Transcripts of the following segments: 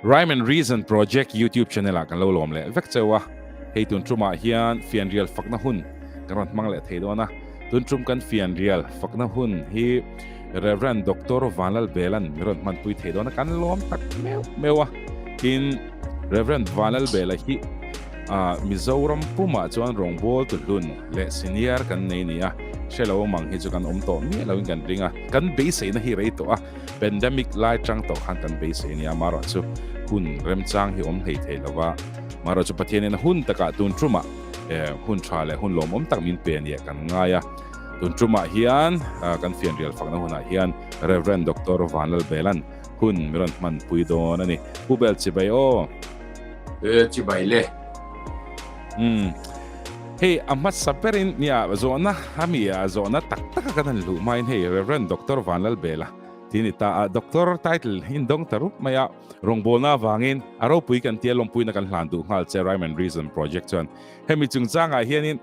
Rhyme and Reason Project YouTube channel ah kan lo lawm leh vek cheu a, hei tun tumah hian fianrial fakna hun kan rawn hmang leh thei dawn a, tun tum kan fianrial fakna hun hi Rev. Doctor Vanlalbela'n min rawn hmanpui thei dawn a, kan lawm tak meuh meuh a, tin Rev. Vanlalbela hi Mizoram pumah chuan rawngbawl tuhlun leh senior kan nei ni a, hre lo mang hi chu kan awm tawh miah loin kan ring a, kan beiseina hi rei tawh a, pandemic lai tang tawh khan kan beisei nia, amaherawh chu hun remchang hi awm hlei thei lo va, amaherawh chu Pathianin a hun takah tun tumah hun tha leh hun lawmawm tak min pe nia kan ngai a, tun tumah hian kan fianrial fakna hunah hian Rev. Doctor Vanlalbela'n hun min rawn hmanpui dawn a ni. Pu Bel chibai aw. E chibai le. Umm. Hei a hmasa berin nia zawhna a mi a zawhna tak taka kan han luh hmain hei Rev. Doctor Vanlalbela tih a ni ta a, Doctor title in dawng ta rup mai a, rawngbawlna avangin a ropui kan tia lawmpuina kan hlan duh nghal che Rhyme and Reason Project chuan hemi chungchangah hianin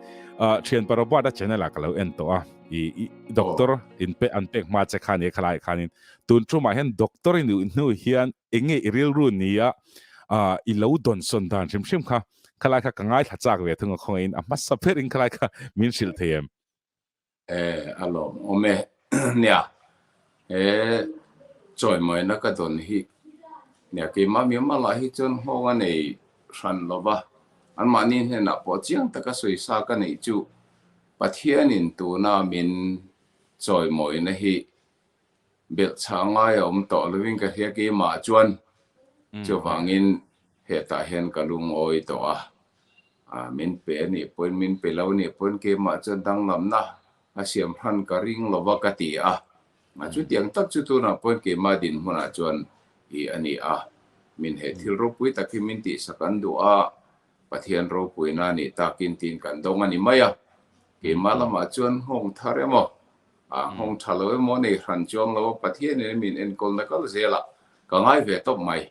thianpa Robert-a channel ah ka lo en tawh a, i doctor in pe an pek hma che khan e khalai khanin tun tumah hian doctor i nuih hnu hian enge i rilru nia i lo dawnsawn dan hrim hrim kha khalai kha ka ngaithla chak ve thung a khawngaihin a hmasa berin khalai kha min hrilh thei em? E a lawm awm e nia he chawimawina ka dawn hi nia keimah mimal ah hi chuan nghawng a nei hran lova anmahni hnenah pawh chiang taka sawisa ka neih chu Pathianin tuna min chawimawina hi belhchhah ngai a awm tawh lovin ka hria keimah chuan chuvangin hetah hian ka lungawi tawh a, min pe a nih pawhin min pe lo a nih pawhin keimah chuan danglamna a siam hran ka ring lova ka ti a, chutiang tak chu tunah pawhin keimah dinhmunah chuan i a ni a, min he thil ropui tak hi min tihsak an duh a, Pathian ropuina a nih takin tiin kan dawng a ni mai a, keimah lamah chuan nghawng thar emaw, nghawng tha lo emaw nei hran chuang lo a, Pathianin min enkawlna kal zelah ka ngai ve tawp mai.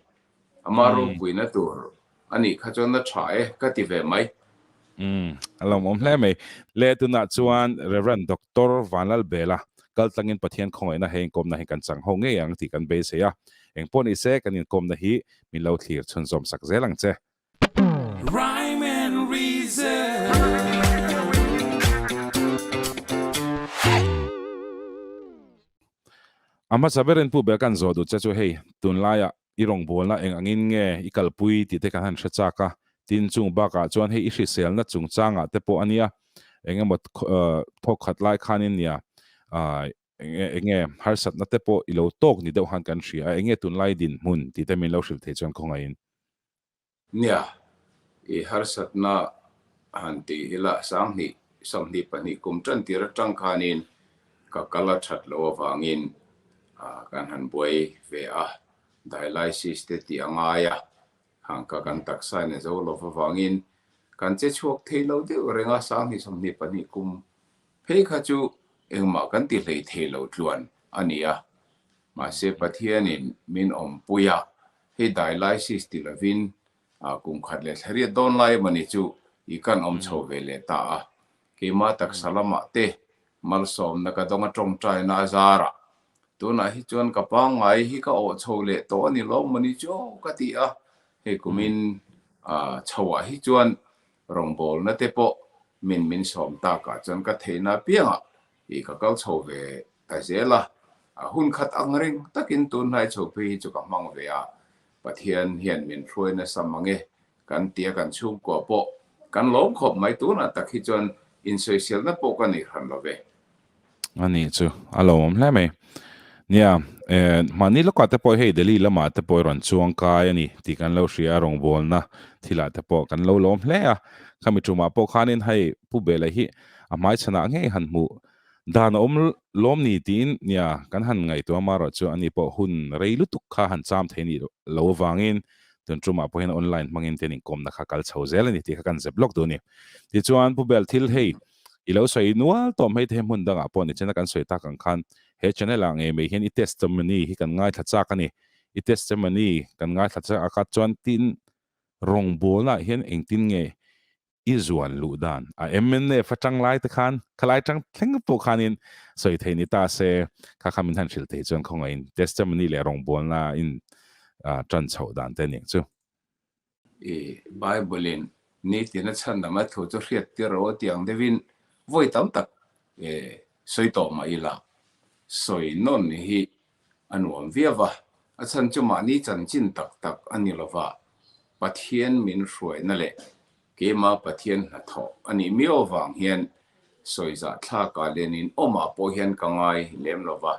Ama ropuina tur a nih kha chuan a tha e ka ti ve mai. Umm, a lawmawm hle mai. Le tunah chuan Rev. Doctor Vanlalbela kal tlangin Pathian khawngaihna he inkawmna hi kan chang ho ngei ang tih kan beisei a. Engpawh ni se kan inkawmna hi min lo thlir chhunzawm sak zel ang che. Rhyme and reason. A hmasa berin Pu Bel kan zawh duh che chu hei tunlaiah i rawngbawlna eng angin nge i kalpui tih te kan han hre chak a, tin chung bakah chuan hei i hriselna chungchangah te pawh a nia eng emaw thawk khat lai khanin nia enge harsatna te pawh i lo tawk ni deuh han kan hria a, enge tunlai dinhmun tih te min lo hrilh thei chuan khawngaihin. Nia, i harsatna han ti ila sanghnih, 22 kum tan tir atang khanin ka kal a that loh avangin kan han buai ve a, dialysis te tih a ngai a, hangka kan taksa in a zo lo avangin kan che chhuak thei lo deuh reng a, sanghnih, 22 kum phei kha chu engmah kan ti hlei thei lo tluan a ni a, mahse Pathianin min awmpui a, Hei dialysis ti lovin kum khat leh thlariat dawn lai emawni chu i kan awm chho ve leh ta a. Keimah taksa lamah te malsawmna ka dawng a tawngtaina a zarah tunah hi chuan ka pangngai hi ka awh chho leh tawh a ni lo mawni chu ka ti a. Hei kumin chhoah hi chuan rawngbawlna te pawh min min sawm takah chuan ka theihna apiangah i ka kal chho ve ta zel a, a hun khat ang reng takin tun hnai chho phei hi chu ka hmang ve a, Pathian hian min hruai nasa mang e kan tia kan chhungkua pawh kan lawm khawp mai tunah tak hi chuan insawiselna pawh ka nei hran lo ve. A ni chu a lawmawm hle mai. Nia, mahni lawkah te pawh hei Delhi lamah te pawh i rawn chuang kai a ni tih kan lo hria a, rawngbawlna thilah te pawh kan lo lawm hle a. Khami tumah pawh khanin hei Pu Bela hi a hmaichhanah ngei han hmuh dan a awm lawm ni tiin nia kan han ngaihtuah amaherawh chu ani pawh hun rei lutuk kha han cham thei nih lo avangin tun tumah pawh hian online hmangin te inkawmna kha kal chho zel a ni tih kha kan zep lawk duh a ni. Tichuan Pu Bel thil hei i lo sawi nual tawh mai te hmun dangah pawh ni chena kan sawi tak ang khan he channel ah ngei mai hian i testimony hi kan ngaithla chak a ni. I testimony kan ngaithla chak a kha chuan tin rawngbawlna ah hian engtin nge I zuan luh dan a MNF atang lai te khan khalai tang thleng pawh khanin sawi thei ni ta se kha kha min han hrilh thei chuan khawngaihin testimony leh rawngbawlna in Ṭan chhoh dan te aniang chu. I Bible-in nitin a chhandam a thu chu hriat tir ro a tih ang deuhin vawi tam tak sawi tawh mah ila, sawi nawn hi a nuam viau va, a chhan chu mahni chanchin tak tak a ni lova, Pathian min hruaina leh keimah Pathian hnathawh a nih miau avang hian sawi zahthlakah lenin awmah pawh hian ka ngai lem lova,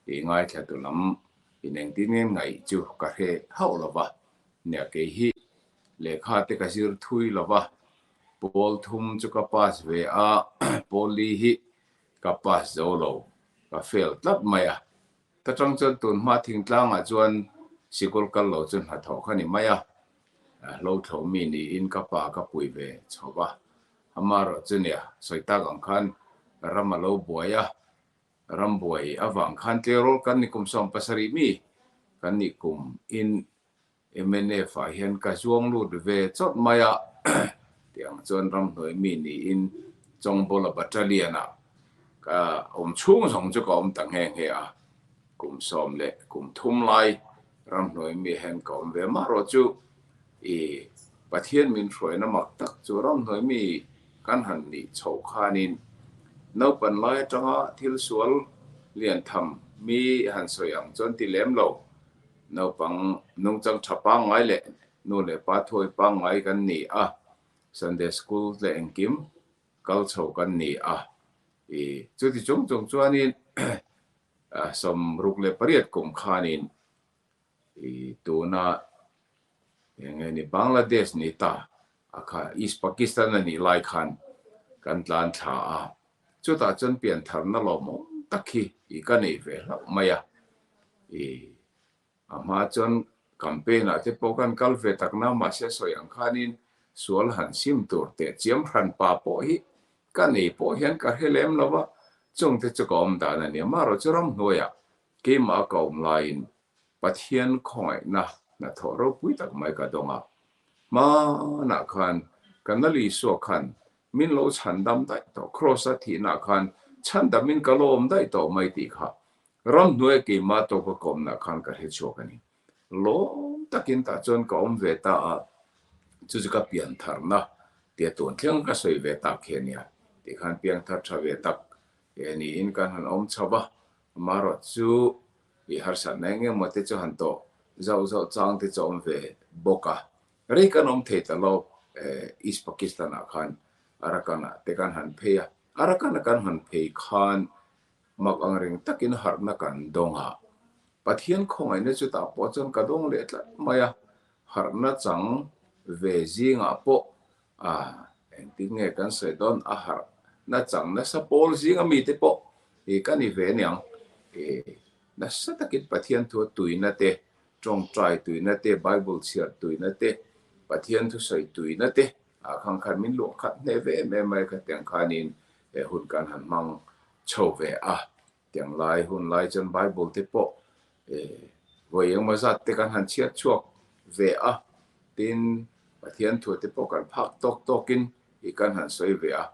i ngaithla tu lam in engtin nge ngaih chu ka hre hauh lo va, nia kei hi lehkha te ka zir thui lo va, pawl thum chu ka pass ve a, pawl li hi ka pass zo lo, ka fail tlat mai a, ta tang chuan tun hma thingtlangah chuan sikul kal lo chu hnathawh kha ni mai a, hlo thlo mi niin ka pa ka pui ve chho va, amaherawh chu nia sawi tak ang khan ram a lo buai a, Rambuai avang khan tleirawl kan ni kum 70 mi kan nih kum in mnf ah hian ka zuang lut ve chawt mai a, tiang chuan ramhnuai mi niin Chawngbawla Battalion ah ka awm chhung zawng chu ka awm ta nghe nghe a, kum sawm leh kum thum lai ramhnuai mi hian ka awm ve mah rawh chu i Pathian min hruaina mak tak chu ramhnuai mi kan han nih chhoh khanin naupan lai atanga thil sual lian tham mi han sawi ang chuan ti lem lo. Naupang nungchang tha pangngai leh nu leh pa thuai pangngai kan ni a, Sunday school leh engkim kal chho kan ni a. I chuti chung chung chuanin 68 kum khanin I tuna eng nge ni Bangladesh ni ta a kha East Pakistan a nih lai khan kan tlan thla a, chutah chuan piantharna lawmawm tak hi i ka nei ve hlauh mai a. I a hma chuan campaign ah te pawh kan kal ve tak na mahse sawi ang khanin sual han sim tur teh chiam hran pa pawh hi ka nei pawh hian ka hre lem lo va, chungte chu ka awm dan a nia. Marawh chu ramhnuaiah Keimah ka awm laiin Pathian khawngaihna hnathawh ropui tak mai ka dawng a. Hmanah khan ka Nal Isua khan min lo chhandam daih tawh, Kraws-a thihnaah khan chhandamin ka lo awm daih tawh mai tih kha ramhnuaia keimah tawka ka awmnah khan ka hre chhuak a ni. Lawm takin tah chuan ka awm ve ta a, chu chu ka piantharna tia tun thleng ka sawi ve tak hi a nia. Tikhan piangthar tha ve tak niin kan han awm chho va, Amaherawh chu i harsatna eng emaw te chu han tawh zauh zauh chang te chu a awm ve bawk a. Rei kan awm thei ta lo, East Pakistan ah khan Arakan ah te kan han phei a. Arakan a kan han phei khan mak ang reng takin harhna kan dawng a. Pathian khawngaihna chutah pawh chuan ka dawng leh tlat mai a. Harhna chang ve zingah pawh A, engtin nge kan sawi dawn? A harh nachang nasa pawl zinga mite pawh i ka ni ve aniang. I nasa takin Pathian thu tuina te, tawngtai tuina te, Bible chhiar tuina te, Pathian thusawi tuina te ah khan khan min luah khat hneh ve em em mai khatiang khanin he hun kan han hmang chho ve a. Tiang lai hun lai chuan Bible te pawh vawi engmaw zat te kan han chhiat chhuak ve a, tin Pathian thu te pawh kan phak tawk tawkin i kan han sawi ve a.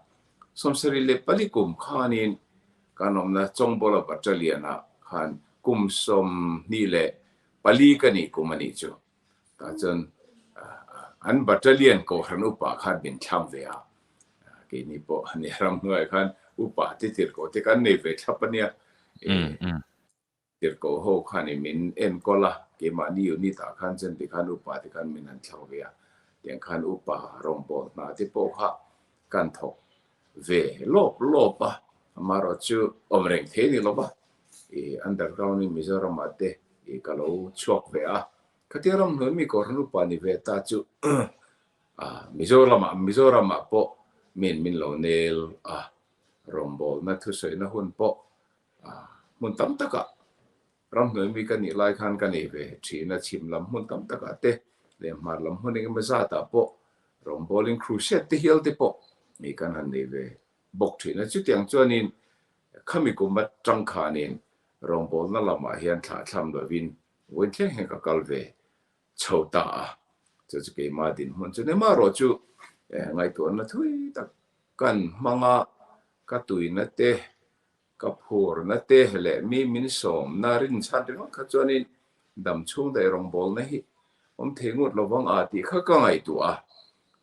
74 kum khanin kan awmna Chawngbawla Battalion ah khan kum 24 ka nih kum a nih chu. Tah chuan an battalion kohhran upa khan min thlang ve a, keini pawh a nia ramhnuaiah khan upa te tirhkoh te kan nei ve thlap a nia. Tirhkoh ho khan i min enkawl a, keimahni unit ah khan chuan tikhan upa te khan min han thlang ve a, tiang khan upa rawngbâwl hna te pawh kha kan thawk ve lawp lawp a, amaherawh chu awm reng thei a ni lo va, i underground in Mizoram ah te i ka lo chhuak ve a, khatia ramhnuai mi kohhran upa ni ve ta chu Mizoram ah Mizoram ah pawh min min lo nel a, rawngbawlna thusawina hun pawh hmun tam takah ramhnuai mi ka nih lai khan ka nei ve thin a, chhim lam hmun tam takah te leh hmar lam hmun engemaw zatah pawh rawngbawlin crusade te hial te pawh mi kan han nei ve bawk thin a. Chutiang chuanin khami kum atang khanin rawngbawlna lamah hian thlahthlam lovin vawiin thleng hian ka kal ve chho ta a, chu chu keimah dinhmun chu ni marawh chu ngaihtuahna thui tak kan hmang a, ka tuina te, ka phurna te leh mi min sawmna rinchhan ringawt kha chuanin Dam chhung daih rawngbawlna hi awm thei ngut lovang a tih kha ka ngaihtuah a.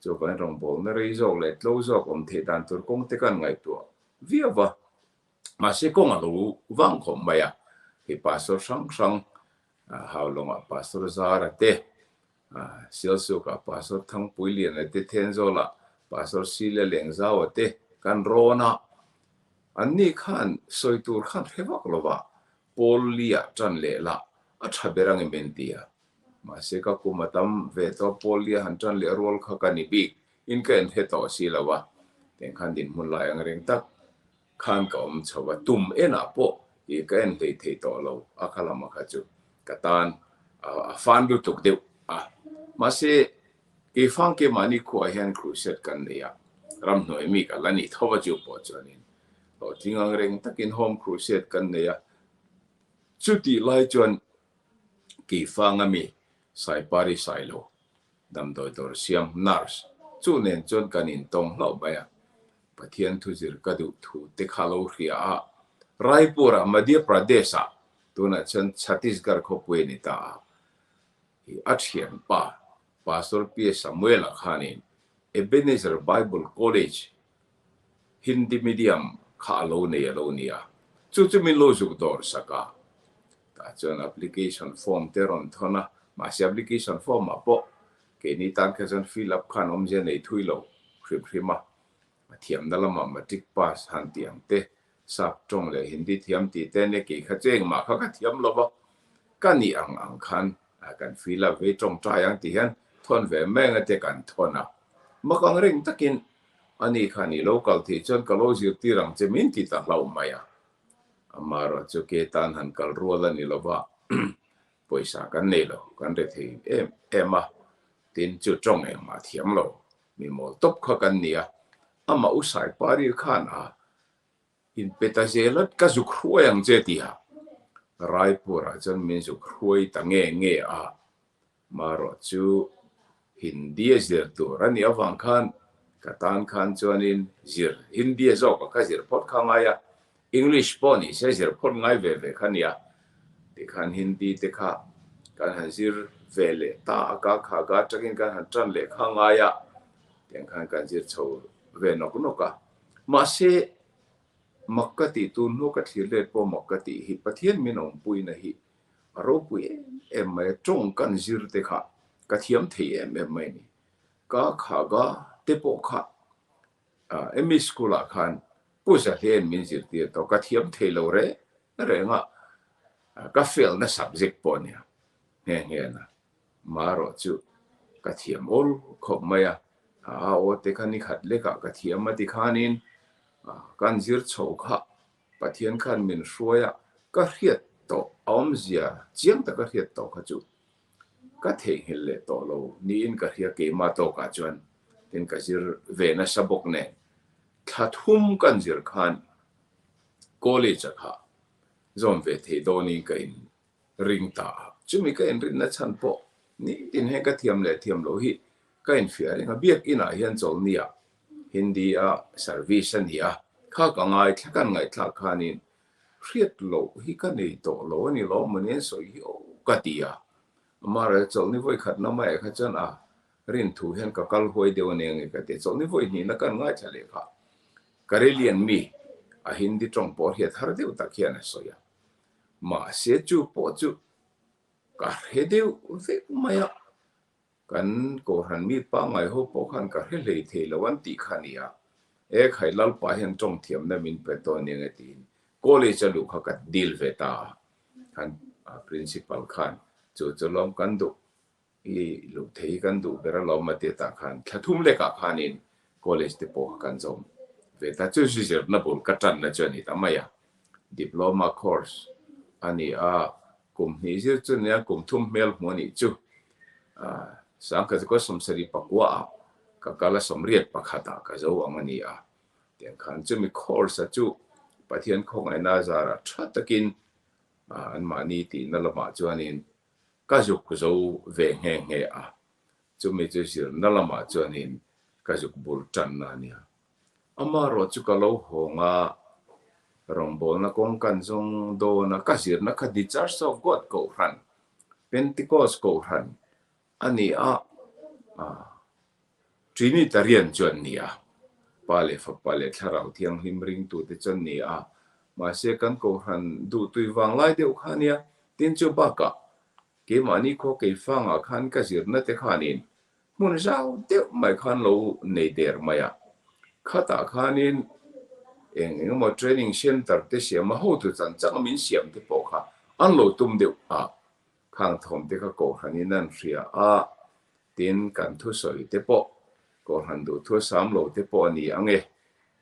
Chuvangin rawngbawlna rei zawk leh tlo zawk awm theih dan tur kawng te kan ngaihtuah viau va. Mahse kawng a lo vang khawp mai a, hei pastor hrang hrang Haulawngah Pastor Zara te, Sialsukah Pastor Thangpuiliana te, Thenzawlah Pastor Silia Lengzaua te kan rawn a. Anni khan sawi tur khan hre vak lo va, Paul Lee-ah ṭan leh la a ṭha ber ang em en ti a. Mahse ka kum a tam ve tawh Paul Lee-a han ṭan leh rual kha ka ni bik in ka en hre tawh si lo a, tiang khan dinhmun lai ang reng tak khan ka awm chho a, tum enah pawh ih ka en hlei thei tawh lo a kha lama kha chu ka tan a fan lutuk deuh a. Mahse keifang keimahni khuaah hian crusade kan nei a, ramhnuai mi ka la ni tho a chu pawh chuanin hlawhtling ang reng takin home crusade kan nei a, chutih lai chuan keifanga mi Saipari Sailo damdawi dawr siam nurse chu nen chuan kan intawng hlauh mai a. Pathian thu zir ka duh thu te kha lo hria a, Raipur-ah Madhya Pradesh-ah tunah chuan Chhattisgarh khawpui a ni ta a, i a thianpa Pastor P. Samuel-a khanin Ebenezer Bible College Hindi medium kha a lo nei a lo ni a, chu chu min lo zuk dawr sak a, tah chuan application form te rawn thawn a, mahse application form-ah pawh Keini tan kha chuan fill up khan awmzia nei thui lo hrim hrim a, a thiamna lamah matric pass han tih ang te, sap tawng leh Hindi thiam tih te ania kei kha chu engmah kha ka thiam lo va, ka nih ang ang khan kan fill up vei tawngtai ang tih hian thawn ve mai anga te kan thawn a. Mak ang reng takin ani khan i lo kal theih chuan ka lo zirtir ang che min ti ta hlauh mai a, amaherawh chu ke tan han kal rual a ni lo va. Pawisa kan nei lo, kan re thei em em a, tin chu tawng engmah thiam lo, mi mawl tawp kha kan ni a, amah u Saipari khan a inpe ta zel a, ka zuk hruai ang che ti a, Raipurah chuan min zuk hruai ta nge nge a, marawh chu Hindi a zir tur a nih avang khan ka tan khan chuanin zir Hindi a zawk a ka zir phawt kha ngai a, English pawh ni se zir phawt ngai ve ve kha nia, tikhan Hindi te kha kan han zir ve leh ta a, ka kha ka atangin kan han tan leh kha ngai a, tiang khan kan zir chho ve nawk nawk a. Mahse, mak ka tih tun hnu ka thlir let pawh mak ka tih hi Pathian min awmpuina hi a ropui em em mai a, tawng kan zir te kha ka thiam thei em em mai a ni. Ka kha ga te pawh kha ME School ah khan Pu Zahlian min zirtir tawh, ka thiam thei lo reng reng a, ka fail na subject pawh a nia nghe nghe na. Marawh chu ka thiam awl khawp mai a, a aw te kha nikhat lekah ka thiam a tikhanin kan zir chho kha Pathian khan min hruai a, ka hriat tawh a awmzia chiang taka hriat tawh kha chu ka theihnghilh leh tawh lo niin ka hria keimah tawkah chuan tin ka zir ve nasa bawk nen thla thum kan zir khan college a kha zawm ve thei dawnin ka in ring ta a, chumi ka inrinna chhan pawh nitin hian ka thiam leh thiam loh hi ka infiah reng a, biakinah hian chawlhniah Hindi a service a ni a, kha ka ngaithla kan ngaihthlak khanin hriat loh hi ka nei tawh lo a ni lo mawni an sawi hi aw ka ti a, amaherawhchu chawlhni vawi khatna maiah kha chuan a rin thu hian ka kal huai deuh a ni ange ka ti a, chawlhni vawi hnihna kan ngaithla leh kha Karelian mi a Hindi tawng pawh hriat har deuh tak hian a sawi a, mahse chu pawh chu ka hre deuh vek mai a. Kan Kohhran mi pangngai ho pawh khan ka hre hlei thei lo an tih kha nia. E khai Lalpa hian tawng thiamna min pe tawn eng e tiin college a luh kha ka deal ve ta a. Kan principal khan chu chu lawm kan duh i luh thei hi kan duh ber alawm a ti tah khan thla thum lekah khanin college te pawh kha kan zawm ve ta. Chu chu zirna bul ka tanna chu a ni ta mai a. Diploma course a ni a, Kum hnih zir chu nia kum thum hmel hmu a nih chu. Sangkhat chu ka sawmsarih pakua ah ka kal a sawmriat pakhat ah ka zo ang a ni a. Tiang khan chumi course a chu Pathian khawngaihna zarah tha takin anmahni tihna lamah chuanin ka zuk zo ve nghe nghe a. Chumi chu zirna lamah chuanin ka zuk bul tanna a nia. Amaherawh chu ka lo hawng a, rawngbawlna kawng kan zawng dawn a, ka zirna kha The Church of God Kohhran. Pentecost Kohhran a ni a, Trinitarian chu an ni a, Pa leh Fapa leh Thlarau Thianghlim ringtute chu an ni a, mahse kan Kohhran duhtui vanglai deuh kha a nia, tin chu bakah keimahni khua keifangah khan ka zirna te khanin hmun zau deuh mai khan lo nei der mai a, khatah khanin eng eng emaw training center te siam a hotu chan chang min siam te pawh kha an lo tum deuh a, khang thawm te kha kohhranin an hria a, tin kan thusawi te pawh kohhran duhthu a sam lo te pawh a ni ang e,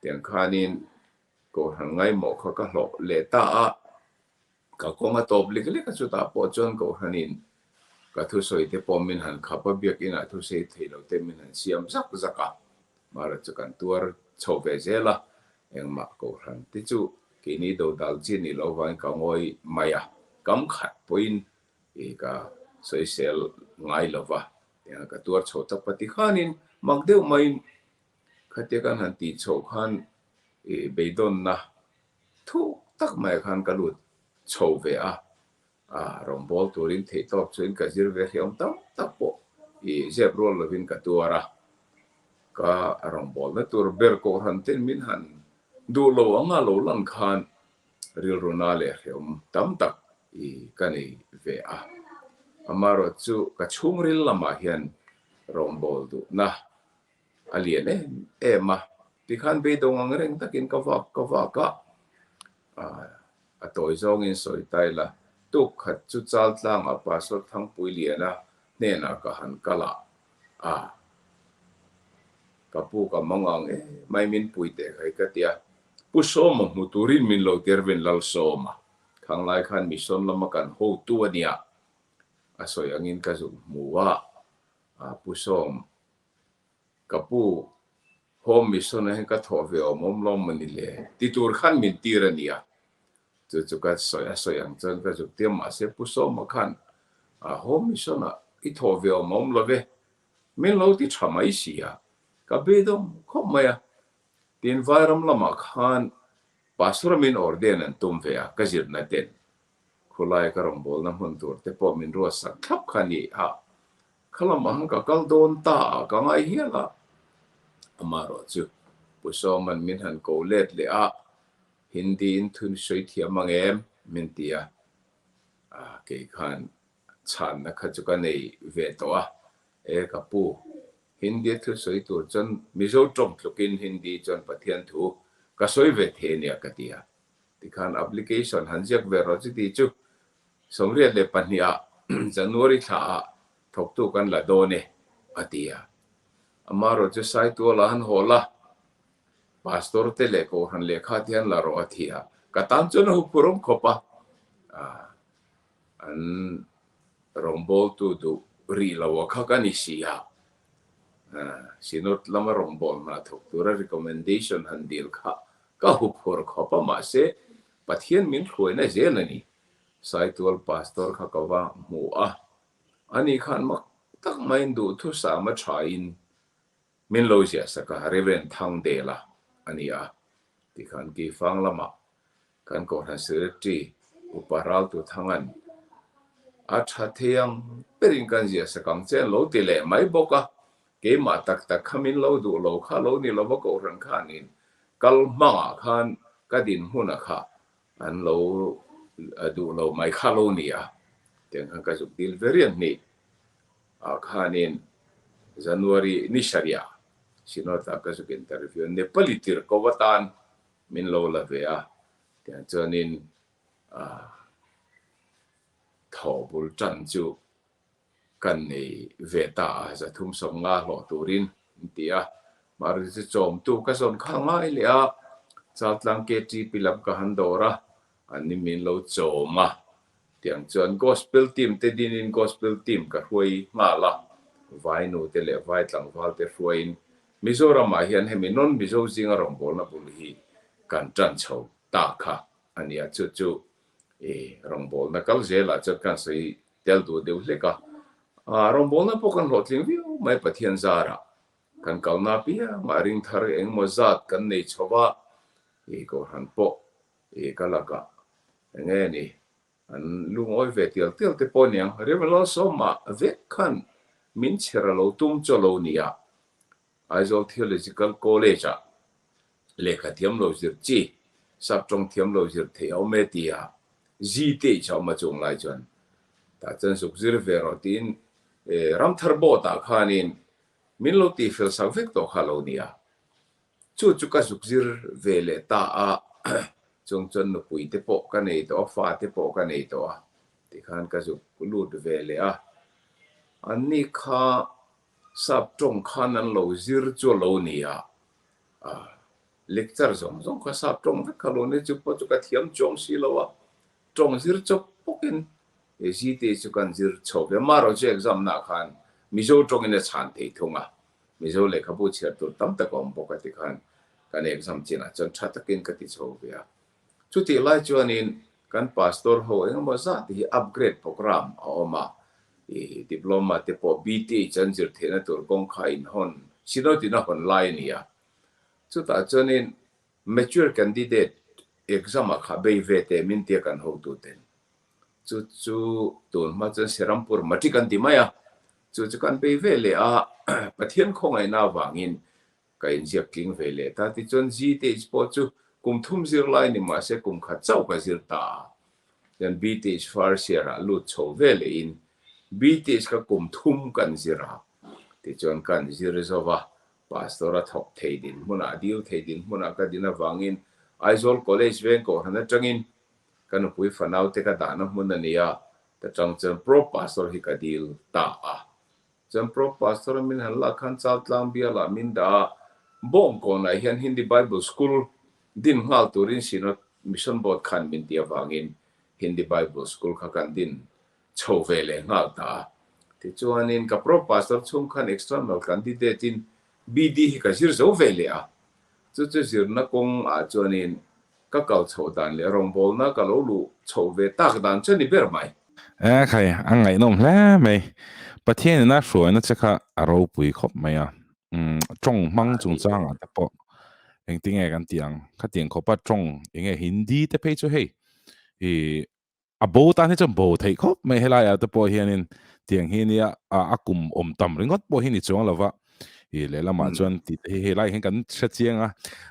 tiang khanin kohhran ngaimawh kha ka hlawh leh ta a. Ka kawng a tawp lek lek a, chutah pawh chuan Kohhranin ka thusawi te pawh min han khap a, biakinah thusei thei lo te min han siam zak zak a, mara chu kan tuar chho ve zel a, engmah Kohhran te chu keini dodal chi ni lo vangin ka ngawi mai a, kam khat pawhin i ka sawisel ngai lo va, tiang ka tuar chho tak pati khanin mak deuh maiin khatia kan han tih chhoh khan i beidawnna Thuk tak mai khan ka lut chho ve a, a rawngbâwl turin theihtawp chuin ka zir ve hriam tam tak pawh i zep rual lovin ka tuar a. Ka rawngbâwlna tur ber kohhran ten min han duh lo anga lo lan khan rilruna leh hriam tam tak i ka nei ve a. Amaherawhchu chu ka chhungril lamah hian rawngbâwl duhna A lian em em a, tikhan beidawng ang reng takin ka vak ka vak a, a tawi zawngin sawi ta ila, tuk khat chu Chaltlangah Pastor Thangpuiliana hnenah ka han kal a, a ka pu ka mang ang em mai min pui teh khai ka ti a, Pu Sawma hmu turin min lo tir vin Lalsawma, khanglai khan mission lama kan hotu a nia, a sawi angin ka zuk hmu a, Pu Sawm Ka pu, Home Mission ah hian ka thawh ve awm awm lawm mawni le? Ti tur khan min tir a nia. Chu chu ka sawi a sawi ang chuan ka zuk tir mahse Pu Sawma khan Home Mission ah i thawh ve awm awm lo ve, min lo ti tha mai si a, ka beidawng khawp mai a. Tin Vairam lamah khan Pastor min ordain an tum ve a, ka zirna ten Khulai ka rawngbawlna hmun tur te pawh min ruatsak thlap kha ni a, kha lamah han ka kal dawn ta a ka ngai hial a. Amaherawh chu Pu Sawman min han ko let leh a, Hindi in thun sawi thiam ang em? min ti a, kei khan chhanna kha chu ka nei ve tawh a, E ka pu, Hindi thu sawi tur chuan Mizo tawng tlukin Hindi chuan Pathian thu ka sawi ve thei a nia ka ti a. Tikhan application han ziak ve rawh chuti chu 92 ah January thla ah thawktu kan la dawn e a ti a. Amaherawh chu Saituala han hawl a, Pastor te leh Kohhran lehkha te han la rawh a ti a, ka tan chuan a huphur awm khawp a, an rawngbawltu duh rih lo a kha ka ni si a, Synod lama rawngbâwl hna thawk tura recommendation han dil kha ka huphur khawp a, mahse Pathian min hruaina zel a ni. Saitual Pastor kha ka va hmu a, ani khan mak tak maiin duhthusam a thain min lo ziahsak a, Rev. Thangdela a ni a, tikhan Keifang lamah Kan Kohhran Secretary Upa Raltu Thangan a tha thei ang berin kan ziah sak ang che an lo ti leh mai bawk a, keimah tak tak kha min lo duh lo kha lo ni lova Kohhran khanin kal hmangah khan ka dinhmuna kha an lo duh lo mai kha lo ni a, tiang khan ka zuk dil ve rian hnih ah khanin January ni sarih ah Synod ah ka zuk interview a, Nepali tirhko atan Min lo la ve a, tiang chuanin thaw bul tan chu kan nei ve ta a, 350 hlawh turin an ti a. Mahse chu chawmtu ka zawn kha ngai leh a, Chaltlang KTP lam ka han dawr a, an ni min lo chawm a. Tiang chuan Gospel team te dinin Gospel team ka hruai nghal a, Vainu te leh Vai tlangval te hruaiin Mizoramah hian hemi non-Mizo zinga rawngbawlna bul hi kan tan chho ta kha a nia, chu chu i rawngbawlna kal zelah chuan kan sawi tel duh deuh hlek a, rawngbawlna pawh kan hlawhtling viau mai Pathian zarah kan kalna apiangah ring thar engemaw zat kan nei chho va, i Kohhran pawh i ka lakah enge ni. An lungawi ve tial tial te pawh aniang. Rev. Lalsawma vek khan min chher a lo tum chaw lo nia. Aizawl Theological College-ah lehkha thiam lo zir chi, sap tawng thiam lo zir theih a awm e tia ZTH a awm a chung lai chuan tah chuan zuk zir ve rawh tiin Ramthar Board-ah khanin min lo tihfel sak vek tawh kha a lo nia. Chu chu ka zuk zir ve leh ta a, chung chuan nupui te pawh ka nei tawh a, fa te pawh ka nei tawh a, tikhan ka zuk lut ve leh a. Anni kha sap tawng khan an lo zir chu a lo ni a, lecture zawng zawng kha sap tawng vek kha lo ni, chu pawh chu ka thiam chuang si lo a, tawng zir chawp bawkin zte chu kan zir chho ve, amaherawhchu exam nah khan Mizo tawngin a chhan thei thung a, Mizo lehkhabu chhiar tur tam tak a awm bawk a tikhan kan exam chinah chuan tha takin ka ti chho ve a. Chutih lai chuanin kan pastor ho engemaw zat hi upgrade program a awm a, i diploma te pawh BTH an zir theihna tur kawng kha inhawn Synod in a hawn lai a ni a. Chutah chuanin mature candidate exam ah kha bei ve teh min tia kan hotuten. Chu chu tun hma chuan Serampur Matric an ti mai a, chu chu kan bei ve leh a, Pathian khawngaihna avangin ka inziak tling ve leh ta. Tichuan GTH pawh chu kum thum zir lai ni mah se kum khat chauh ka zir ta a, chuan BTH first year ah lut chho ve lehin BTH kha kum thum kan zir a, tichuan kan zir zo va, Pastor a thawk thei dinhmunah, dil thei dinhmunah ka din avangin Aizawl College veng kohhran atangin Ka nupui fanaute ka dahna hmun a ni a, ta chang chuan Pro Pastor hi ka dil ta a. Chuan Pro Pastor a min han lak khan Chaltlang bialah min dah a, Bawngkawnah hian Hindi Bible School din nghal turin Synod Mission Board khan min ti avangin Hindi Bible School kha kan din chho ve leh nghal ta a. Tichuanin ka Pro Pastor chhung khan external candidate in BD hi ka zir zo ve leh a. Chu chu zirna kawngah chuanin Ka kal chhoh dan leh rawngbawlna ka lo luh chhoh ve tak dan chu a ni ber mai. E khai, a ngaihnawm hle mai. Pathian ina hruaina che kha a ropui khawp mai a. Umm, tawng hmang chungchangah te pawh engtinge kan tih ang? Khatiang khawpa tawng enge Hindi te phei chu hei i A bo tan hi chuan bo theih khawp mai helai ah te pawh hianin tiang hi nia a kum awm tam ringawt pawh hi ni chuang lova i lehlamah chuan tih te hi helai hian kan hre chiang a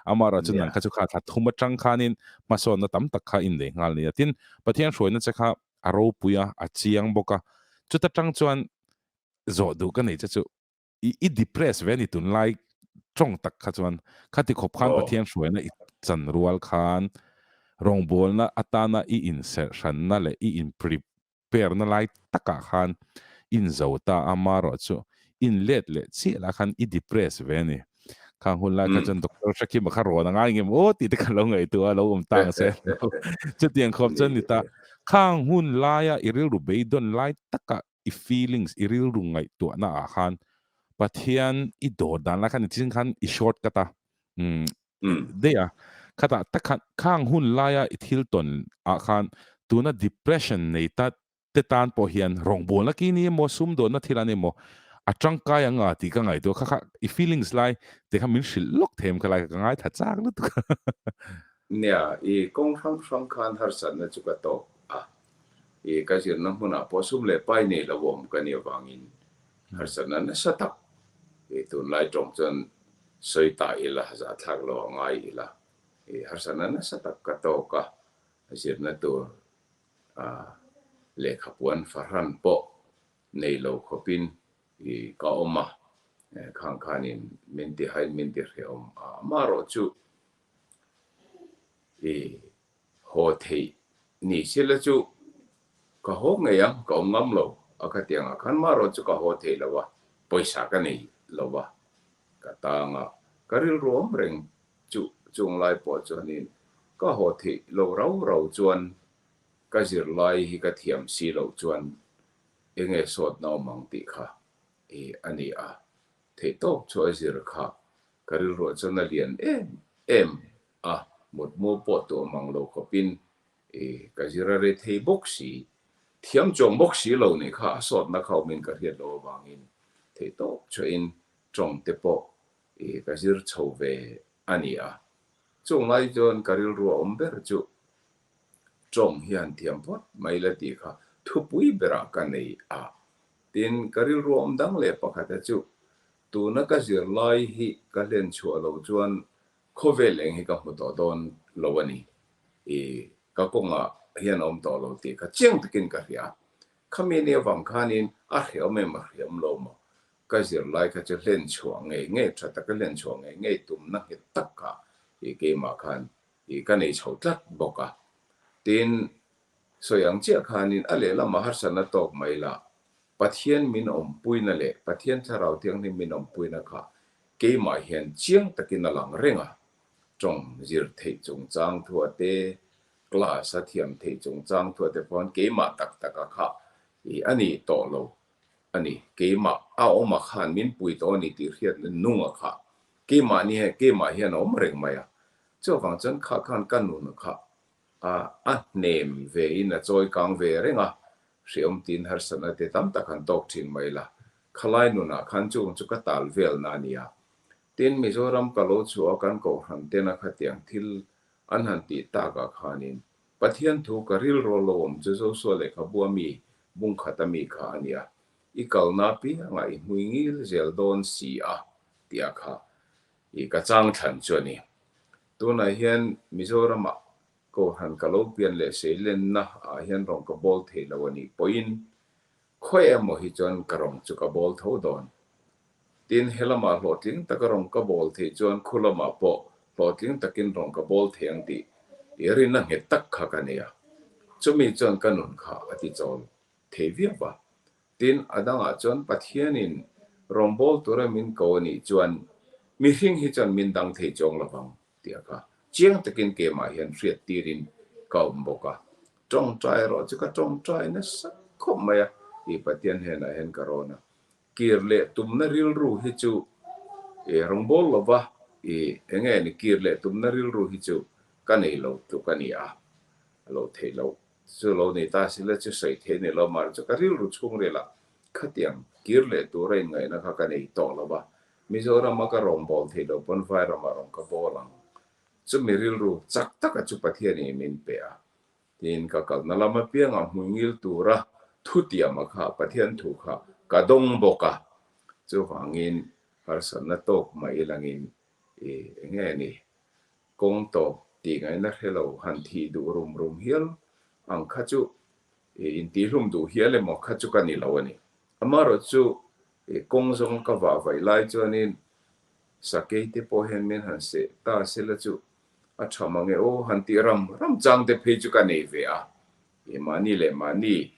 amaherawh chu nang kha chu kha thla thum atang khanin hmasawnna tam tak kha in nei nghal nia tin Pathian hruaina che kha a ropui a a chiang bawk a chuta tang chuan zawh duh ka nei che chu i i depress ve ni tunlai tawng tak kha chuan khati khawp khan Pathian hruaina i chan rual khan rawngbawlna atana i inserh hranna leh i in prepare na lai takah khan in zo ta a marawh chu in let leh chiah lah khan i depress ve ni. Khang hun lai kha chuan Doctor Hrekhima kha rawn a ngai ngem aw tih te kha lo ngaihtuah a lo awm ta ang se. Chutiang khawp chuan ni ta. Khang hun laia i rilru beidawn lai takah i feelings, i rilru ngaihtuahna ah khan Pathian i dawr dan lai khan i chin khan i short cut a, umm daih a, khatah tak khan khang hun laia i thil tawn ah khan tuna depression nei ta te tan pawh hian rawngbawlna ki ni emaw sumdawnna thil an emaw a tangkai ang a tih ka ngaihtuah kha kha i feelings lai te kha min hrilh lawk them kha lai kha ka ngaithla chak lutuk a. Nia, i kawng hrang hrang khan harsatna chu ka tawk a, I ka zirna hmunah pawh sum leh pai nei lo awm ka nih avangin harsatna nasa tak i tunlai tawng chuan sawi ta ila, zahthlak lo a ngai ila. I harsatna nasa tak ka tawk a, zirna tur lehkhapuan fahran pawh nei lo khawpin i ka awm a, khang khanin min ti hain min ti hrehawm a, amaherawhchu i Haw theih ni sila chu ka haw ngei ang, ka awm ngam lo a khatiang ah khan marawh chu ka haw thei lo a, pawisa ka nei lo va, ka tang a, ka rilru awm reng chu chung lai pawh chuanin ka haw theih lo rau rau chuan ka zirlai hi ka thiam si loh chuan enge sawtna awm ang tih kha i a ni a, theihtawp chu a zir kha ka rilruah chuan a lian em em A, mutmu pawh tuah mang lo khawpin i ka zir a rei thei bawk si, thiam chuang bawk si lo nih kha a sawtna kha awmin ka hriat loh avangin theihtawp chhuahin tawng te pawh i ka zir chho ve a ni a. Chung lai chuan ka rilru a awm ber chu Tawng hi han thiam phawt mai la tih kha thupui berah ka nei a. Tin, ka rilru awm dang leh pakhata chu tuna ka zirlai hi ka hlen chhuah lo chuan khawvel eng hi ka hmu tawh dawn lo a ni. I ka kawngah hian a awm tawh lo tih kha chiang takin ka hria. Khami ni avang khanin a hriam em a hriam lo maw? Ka zirlai kha chu hlen chhuah ngei ngei, tha taka hlen chhuah ngei ngei tumna nghet tak kha i keimah khan i ka nei chho tlat bawk a. Tin, sawi ang chiah khanin a lehlamah harsatna tawk mai la, Pathian min awmpuina leh Pathian Thlarau Thianghlim min awmpuina kha keimah hian chiang takin a lang reng a. Tawng zir theih chungchang thua te, class a thiam theih chungchang thua te pawh keimah tak taka kha i a ni tawh lo a ni. Keimah a awm a khan min pui tawh a ni tih hriatna nunga kha keimah ni keimah hian a awm reng mai a. Chuvang chuan kha khan ka nun kha a a hnem ve in a chawi kang ve reng a, hreawm tiin harsatna te tam tak han tawk thin mai la. Khalai nunah khan chung chu ka tal velna a ni a. Tin, Mizoram ka lo chhuah a kan kohhran tena khatiang thil an han tih takah khanin Pathian thu ka rilru lo awm chu Joshua lehkhabu a mi bungkhat a mi kha a nia. I kalna apiangah i hmui ngil zel dawn si a tih a kha i ka chang thlan chu a ni. Tunah hian Mizoramah Kohhran ka lo pian leh seilenna ah hian rawng ka bawl thei lo a nih pawhin khawi emaw hi chuan ka rawng chu ka bawl tho dawn. Tin, he lamah hlawhtling taka rawng ka bawl theih chuan khu lamah pawh hlawhtling takin rawng ka bawl thei ang tih i rinna nghet tak kha ka nei a. Chumi chuan ka nun kha a ti chawl thei viau va. Tin, a dangah chuan Pathianin rawngbâwl tura min ko a nih chuan mihring hi chuan min dang thei chuang lo vang tih a kha chiang takin keimah hian hriat tirin ka awm bawk a. Tawngtai erawh chu ka tawngtai nasa khawp mai a, tih Pathian hnenah hian ka rawn a. Kir leh tumna rilru hi chu i rawngbâwl lo va, i eng nge ni kir leh tumna rilru hi chu ka nei lo tluk a ni a, a lo theih loh. Chu lo ni ta sila chu sawi thei ni lo mar chu ka rilru chhung rilah khatiang kir leh tura inngaihna kha ka nei tawh lo va, Mizorama ka rawngbâwl thei lo pawn Vairama rawn ka bawl ang. Chumi rilru chak taka chu Pathianin min pe a, tiin ka kalna lam apiangah hmuingil tura thutiama kha Pathian thu kha ka dawng bawk a, chuvangin harsatna tawk mah ilangin i eng nge ni Kawng tawp tih ngaihna hre lo han thih duh rum rum hial ang kha chu i intihhlum duh hial emaw kha chu ka ni lo a ni. Amaherawh chu i kawng zawnga ka vah vaih lai chuanin sakei te pawh hian min han seh ta sela chu a tha mang e aw han tih ram ram chang te phei chu ka nei ve a. I mahni leh mahni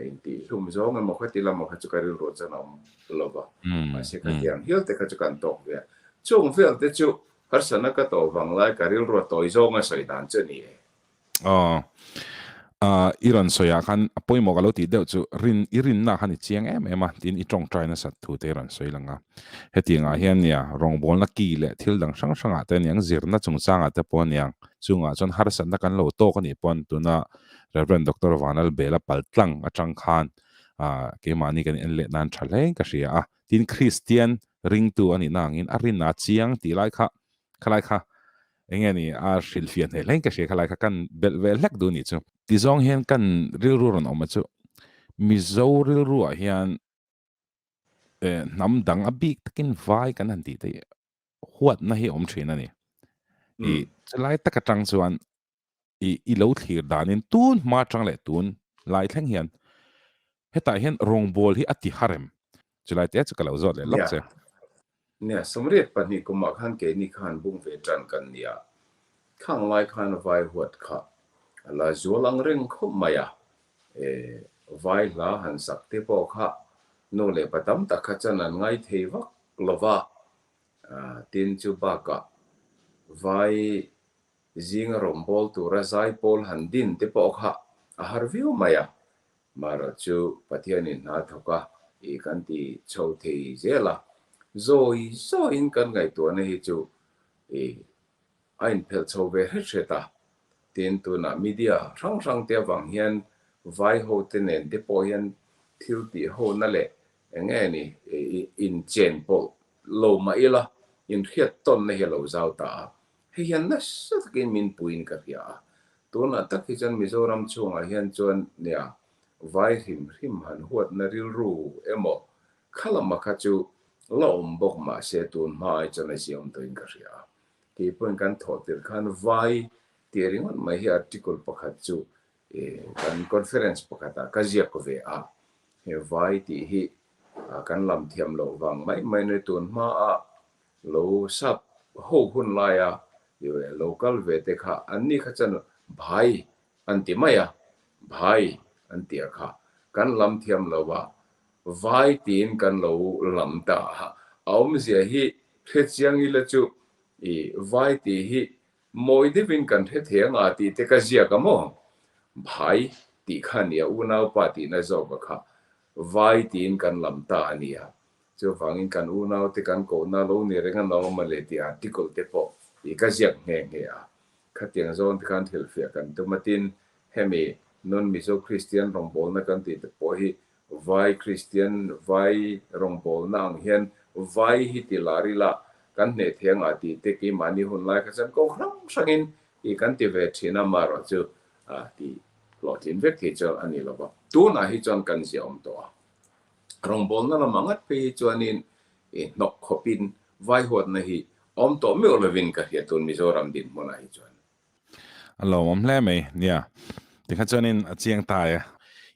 Intihhlum zawng emaw kha ti lamah kha chu ka rilru chuan a awm lo va, mahse khatiang hial te kha chu kan tawk ve a. Chung vel te chu harsatna ka tawh vang lai ka rilru a tawi zawng a sawi dan chu a ni e. Aw, i rawn sawi ah khan a pawimawh ka lo tih deuh chu rin, i rinna khan i chiang em em a, tiin i tawngtai nasat thu te i rawn sawi lang a. Hetiangah hian nia rawngbawlna ki leh thil dang hrang hrangah te aniang, zirna chungchangah te pawh aniang, chungah chuan harsatna kan lo tawk a nih pawn tuna Rev. Doctor Vanlalbela paltlang atang khan keimahni kan en leh nan tha hle ka hria a, tin Kristian ringtu a nihna angin a rin a chiang tih lai kha khalai kha eng nge ni a hrilhfiah hneh hlein ka hria khalai kha kan belh ve hlek duh nih chu. Tizawng hian kan rilru rawn awm a chu Mizo rilruah hian hnam dang a bik takin vai kan han tih te hi huatna hi a awm thin a ni. I chulai tak atang chuan i i lo thlir danin tun hma atang leh tun lai thleng hian hetah hian rawngbawl hi a ti har em? Chulai te chu ka lo zawt leh lawk che. Nia, 82 kumah khan keini khan bung ve tan kan nia. Khang lai khan vai huat kha a la zual ang reng khawp mai a. E, vai hla han sak te pawh kha nu leh pa tam tak kha chuan an ngai thei vak lo va. Tin chu bakah vai Zinga rawngbâwl tura zaipawl han din te pawh kha a har viau mai a, marawh chu Pathianin hna thawk a i kan ti chho thei zel a, zawi zawiin kan ngaihtuahna hi chu i a inphelh chho ve hret hret a, tin tunah media hrang hrang te avang hian vai ho te nen te pawh hian thil tih hona leh eng nge ni i inchen pawlh lo mah ila inhriat tawnna hi a lo zau ta a. Hei hian nasa takin min puiin ka hria a. Tunah tak hi chuan Mizoram chhungah hian chuan nia vai hrim hrim han huatna rilru emaw kha lama kha chu la awm bawk mahse tun hma ai chuan a ziaawm tawhin ka hria a. Kei pawhin kan thawh tirh khan vai tih ringawt mai hi article pakhat chu kan conference pakhatah ka ziak ve a. He vai tih hi kan lam thiam loh vang mai mai nui tun hmaa lo sap ho hun laia lo kal ve te kha an ni kha chuan bhai an ti mai a, bhai an ti a kha kan lam thiam lo a, vai tiin kan lo lam ta a, a awmzia hi hrechiang ila chu i vai tih hi Mawi deuhin kan hre thei anga tih te ka ziak a maw? Bhai tih kha nia, unaupa tihna zawk a kha. Vai tiin kan lam ta a nia. Chuvangin kan unaute kan kohna lo ni reng a nawm a le tih article te pawh i ka ziak nghe nghe a. Khatiang zawn te khan thilfiah kan tum a tin, hemi non-Mizo Kristian rawngbawlna kan tih te pawh hi Vai Kristian, vai rawngbawlna ang hian vai hi ti lar ila kan hneh thei anga tih te keimahni hun lai kha chuan ko hrang hrangin i kan ti ve thin a, amaherawh chu ti hlawhtlin vek thei chuan a ni lo va. Tunah hi chuan kan ziahawm tawh a, rawngbawlna lamah ngat phei hi chuanin i hnawk khawpin vai huatna hi awm tawh meuh lovin ka hria tun Mizoram dinhmunah hi chuan. A lawmawm hle mai, nia. Tikha chuanin a chiang ta e.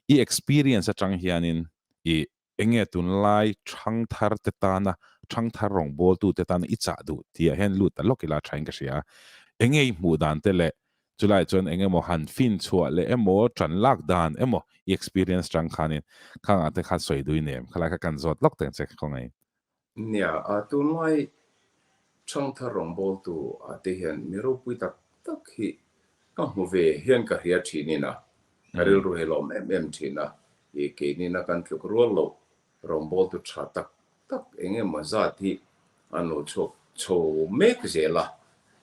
I experience atang hianin i enge tunlai thangthar te tana, thangthar rawngbawltu te tana i chah duh tihah hian lut ta lawk ila thain ka hria. Enge i hmuh dan te leh chulaiah chuan eng emaw han fin chhuah leh emaw tan lak dan emaw i experience tang khanin khangah te khan sawi dui nem khalai kha kan zawt lawk teng che khawngaih. Nia, tunlai Thangthar rawngbawltu ah te hian mi ropui tak tak hi ka hmu ve hian ka hria thin in a, ka rilru hi lawm em em thin a, i keinin a kan tluk rual loh rawngbawltu tha tak tak eng emaw zat hi an lo chhuak chho mek zel a,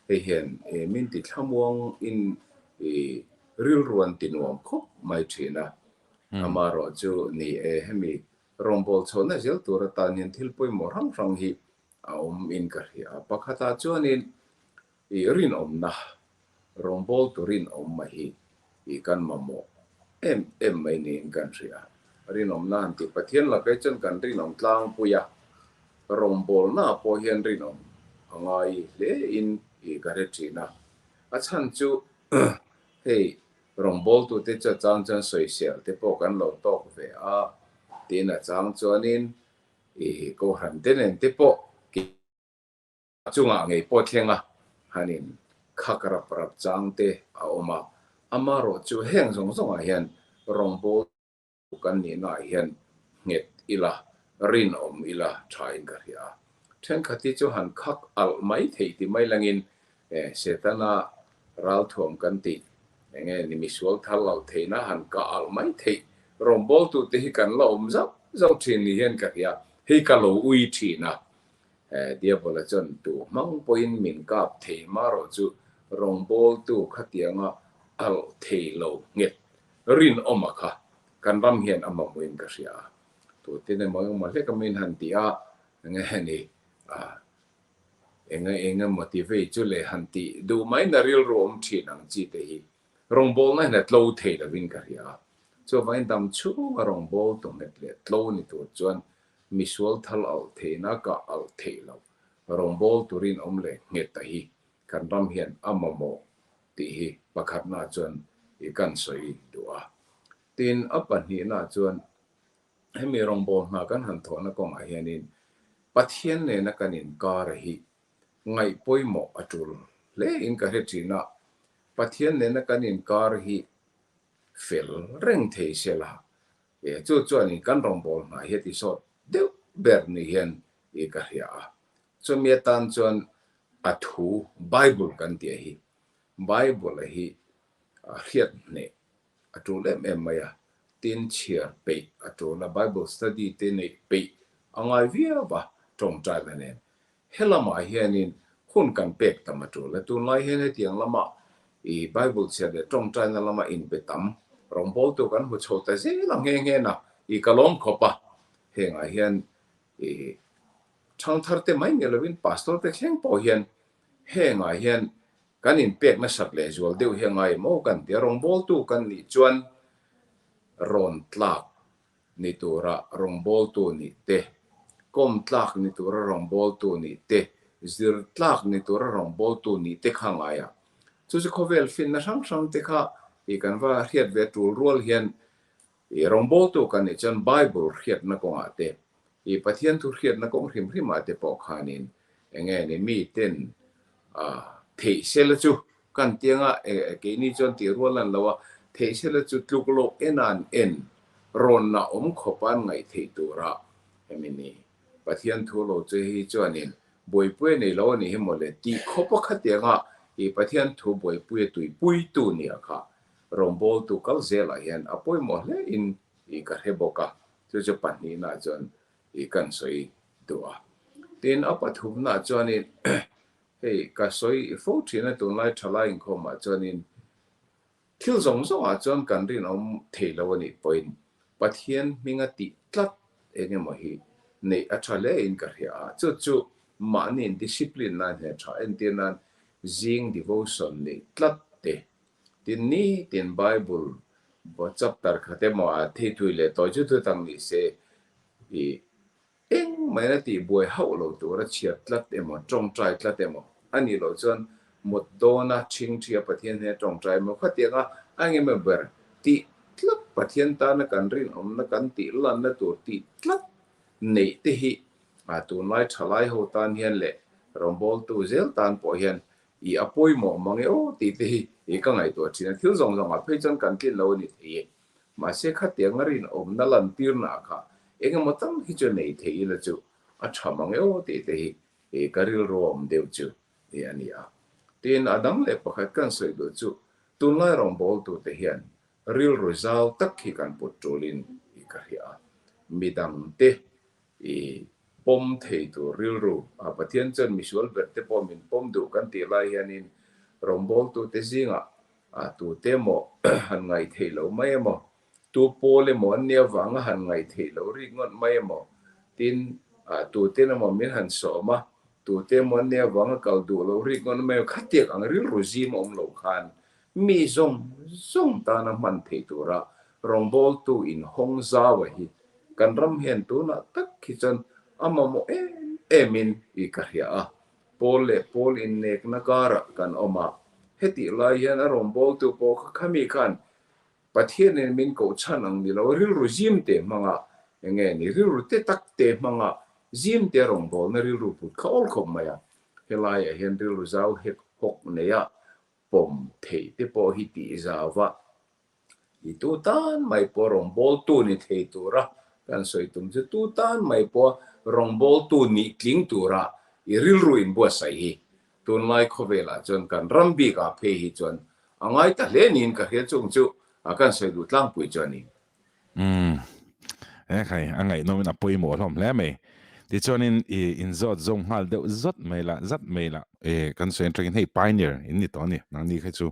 hei hian min ti thlamuang in i rilru an ti nuam khawp mai thin a, amaherawh chu ni e hemi Rawngbâwl chhohna zel tur atan hian thil pawimawh hrang hrang hi a awm in ka hria a. Pakhatah chuanin i rinawmna, rawngbâwltu rinawm hi i kan mamawh em em mai niin kan hria. Rinawmna han tih Pathian lakah hi chuan kan rinawm tlangpui a, rawngbâwlnaah pawh hian rinawm a ngai hle in i ka hre thin a. A chhan chu hei Rawngbawltute chu a chang chuan sawisel te pawh kan lo tawk ve a, tin a chang chuanin i Kohhran te nen te pawh chungah ngei pawh thleng a, hanin khak rap rap chang te a awm a, amaherawh chu heng zawng zawngah hian rawngbawltu Kan nihnaah hian nghet ila, rinawm ila thain ka hria a. Thenkhat hi chu han khak alh mai theih ti mai langin Setana ralthuam kan tih eng nge ni misual thar loh theihna han kah alh mai theih rawngbawltute hi kan la awm zauh zauh thin ni hian ka hria. Hei ka lo ui thin a. Diabola chuan tu hmang pawhin min kap thei marawh chu rawngbawltu khatianga alh thei lo nghet Rinawma kha kan ram hian a mamawhin ka hria a, tute emaw engemaw hlek a min han ti a, enge ni ah enge engemaw ti vei chu le han tih duh mai na rilru awm thin ang chi te hi rawngbawlna hian a tlo thei lovin ka hria a, chuvangin dam chhunga rawngbawltu nghet leh tlo ni tur chuan misual thal alh theihna kah alh theih loh rawngbawltu rinawm leh nghet a hi kan ram hian a mamawh tih hi pakhatna chuan i kan sawi duh a. Tin, a pahnihna chuan hemi rawngbâwl hna kan han thawhna kawngah hianin Pathian nena kan inkar hi ngaih pawimawh a tul hlein ka hre thin a. Pathian nena kan inkar hi fel reng thei sela, chu chuanin kan rawngbâwl hna hi a ti sawt deuh ber ni hian i ka hria a. Chumi atan chuan a thu Bible kan tih a hi, Bible a hi hriat hneh a tul em em mai a, tin chhiar peih a tul a, Bible study te neih peih a ngai viau a tawngtaina nen. He lamah hianin hun kan pek tam a tul a, tunlai hian hetiang lama i Bible chhiar leh tawngtaina lama inpe tam rawngbawltu kan hmu chho ta zel a nghe nghe na i ka lawm khawp a, hengah hian i Thangthar te mai ni lovin Pastor te thleng pawh hian hengah hian Kan inpek nasat lehzual deuh hi a ngai maw kan ti a, rawngbawltu kan nih chuan rawn tlak ni tura rawngbawltu nih te, kawm tlak ni tura rawngbawltu nih te, zir tlak ni tura rawngbawltu nih te kha a ngai a. Chu chu khawvel finna hrang hrang te kha i kan va hriat ve tul rual hian i rawngbawltu kan nih chuan Bible hriatna kawngah te, i Pathian thu hriatna kawng hrim hrimah te pawh khanin eng nge ni miten A, theih sela chu kan tianga keini chuan tih rual an lo a, theih sela chu tluk loh en an en rawnna awm khawp an ngaih theih tura hemi ni Pathian thu lo che hi chuanin buaipui a nei lo a nih hi mawle tih khawpa khatianga i Pathian thu buaipui a tuipuitu nia kha rawngbawltu kal zelah hian a pawimawh hle in i ka hre bawk a, chu chu pahnihna chuan i kan sawi duh a. Tin, a pathumnaah chuanin hei ka sawi fo thin a, tunlai thalai inkhawmah chuanin thil zawng zawngah chuan kan rinawm thei lo a nih pawhin Pathian hminga tih tlat eng emaw hi neih a tha hle in ka hria a. Chu chu mahni in discipline nan hian tha entir nan zing devotion neih tlat te, tin nitin Bible chapter khat emaw a theithui leh tawi chu thu tak ni se I eng maina tih buai hauh lo tura chhiat tlat emaw, tawngtai tlat emaw a nih loh chuan mut dawna ṭhingṭhia Pathian hnen tawngtai emaw khatianga a engemaw ber tih tlat Pathian tana kan rinawmna kan tih lanna tur tih tlat neih te hi tunlai ṭhalai ho tan hian leh rawngbawltu zel tan pawh hian i a pawimawh mang e aw tih te hi i ka ngaihtuah ṭhin a, thil zawng zawngah phei chuan kan tlin lo a ni thei e. Mahse khatiang a rinawmna lantirna kha engemaw tam hi chu nei thei ila chu a tha mang e aw tih te hi ka rilru a awm deuh chu a ni a. Tin, a dang leh pakhat kan sawi duh chu tunlai rawngbawltute hian rilru zau tak hi kan put tulin ka hria a. Midangte i pawm thei tur rilru a Pathian chuan misual ber te pawh min pawm duh kan tih lai hianin rawngbawltute zingah A tute emaw han ngaih theih loh mai emaw, tu pawl emaw an nia vanga han ngaih theih loh rik ngawt mai emaw, tin tuten emaw min han sawm a, tute emaw an nia vanga kal duh loh rik ngawt mai emaw, khatiang ang rilru zim a awm loh khan mi zawng zawng tana hman theih tura rawngbawltu inhawng zaua hi kan ram hian tunah tak hi chuan a mamawh em emin i ka hria a. Pawl leh pawl innekna karah kan awm a, hetih lai hian a rawngbawltu pawh kha khami khan Pathianin min koh chhan ang ni lo, rilru zim te hmanga eng nge ni, rilru te tak te hmanga zim te rawngbawlna rilru put kha awl khawp mai a, helaiah hian rilru zau hek hawk neia pawm theih te pawh hi tih zau va I tu tan mai pawh rawngbawltu ni thei tura kan sawi tum chu tu tan mai pawh rawngbawltu nih tling tura i rilru inbuatsaih hi tunlai khawvelah chuan kan ram bikah phei hi chuan a ngai ta hle niin ka hria chung chu kan sawi duh tlangpui chu a ni. Umm ekhai a ngaihnawmin a pawimawh hlawm hle mai. Tichuanin i inzawt zawm nghal deuh zawt mai lah zat mai lah. E kan sawi atangin hei pioneer in ni tawh a ni nangni kha chu.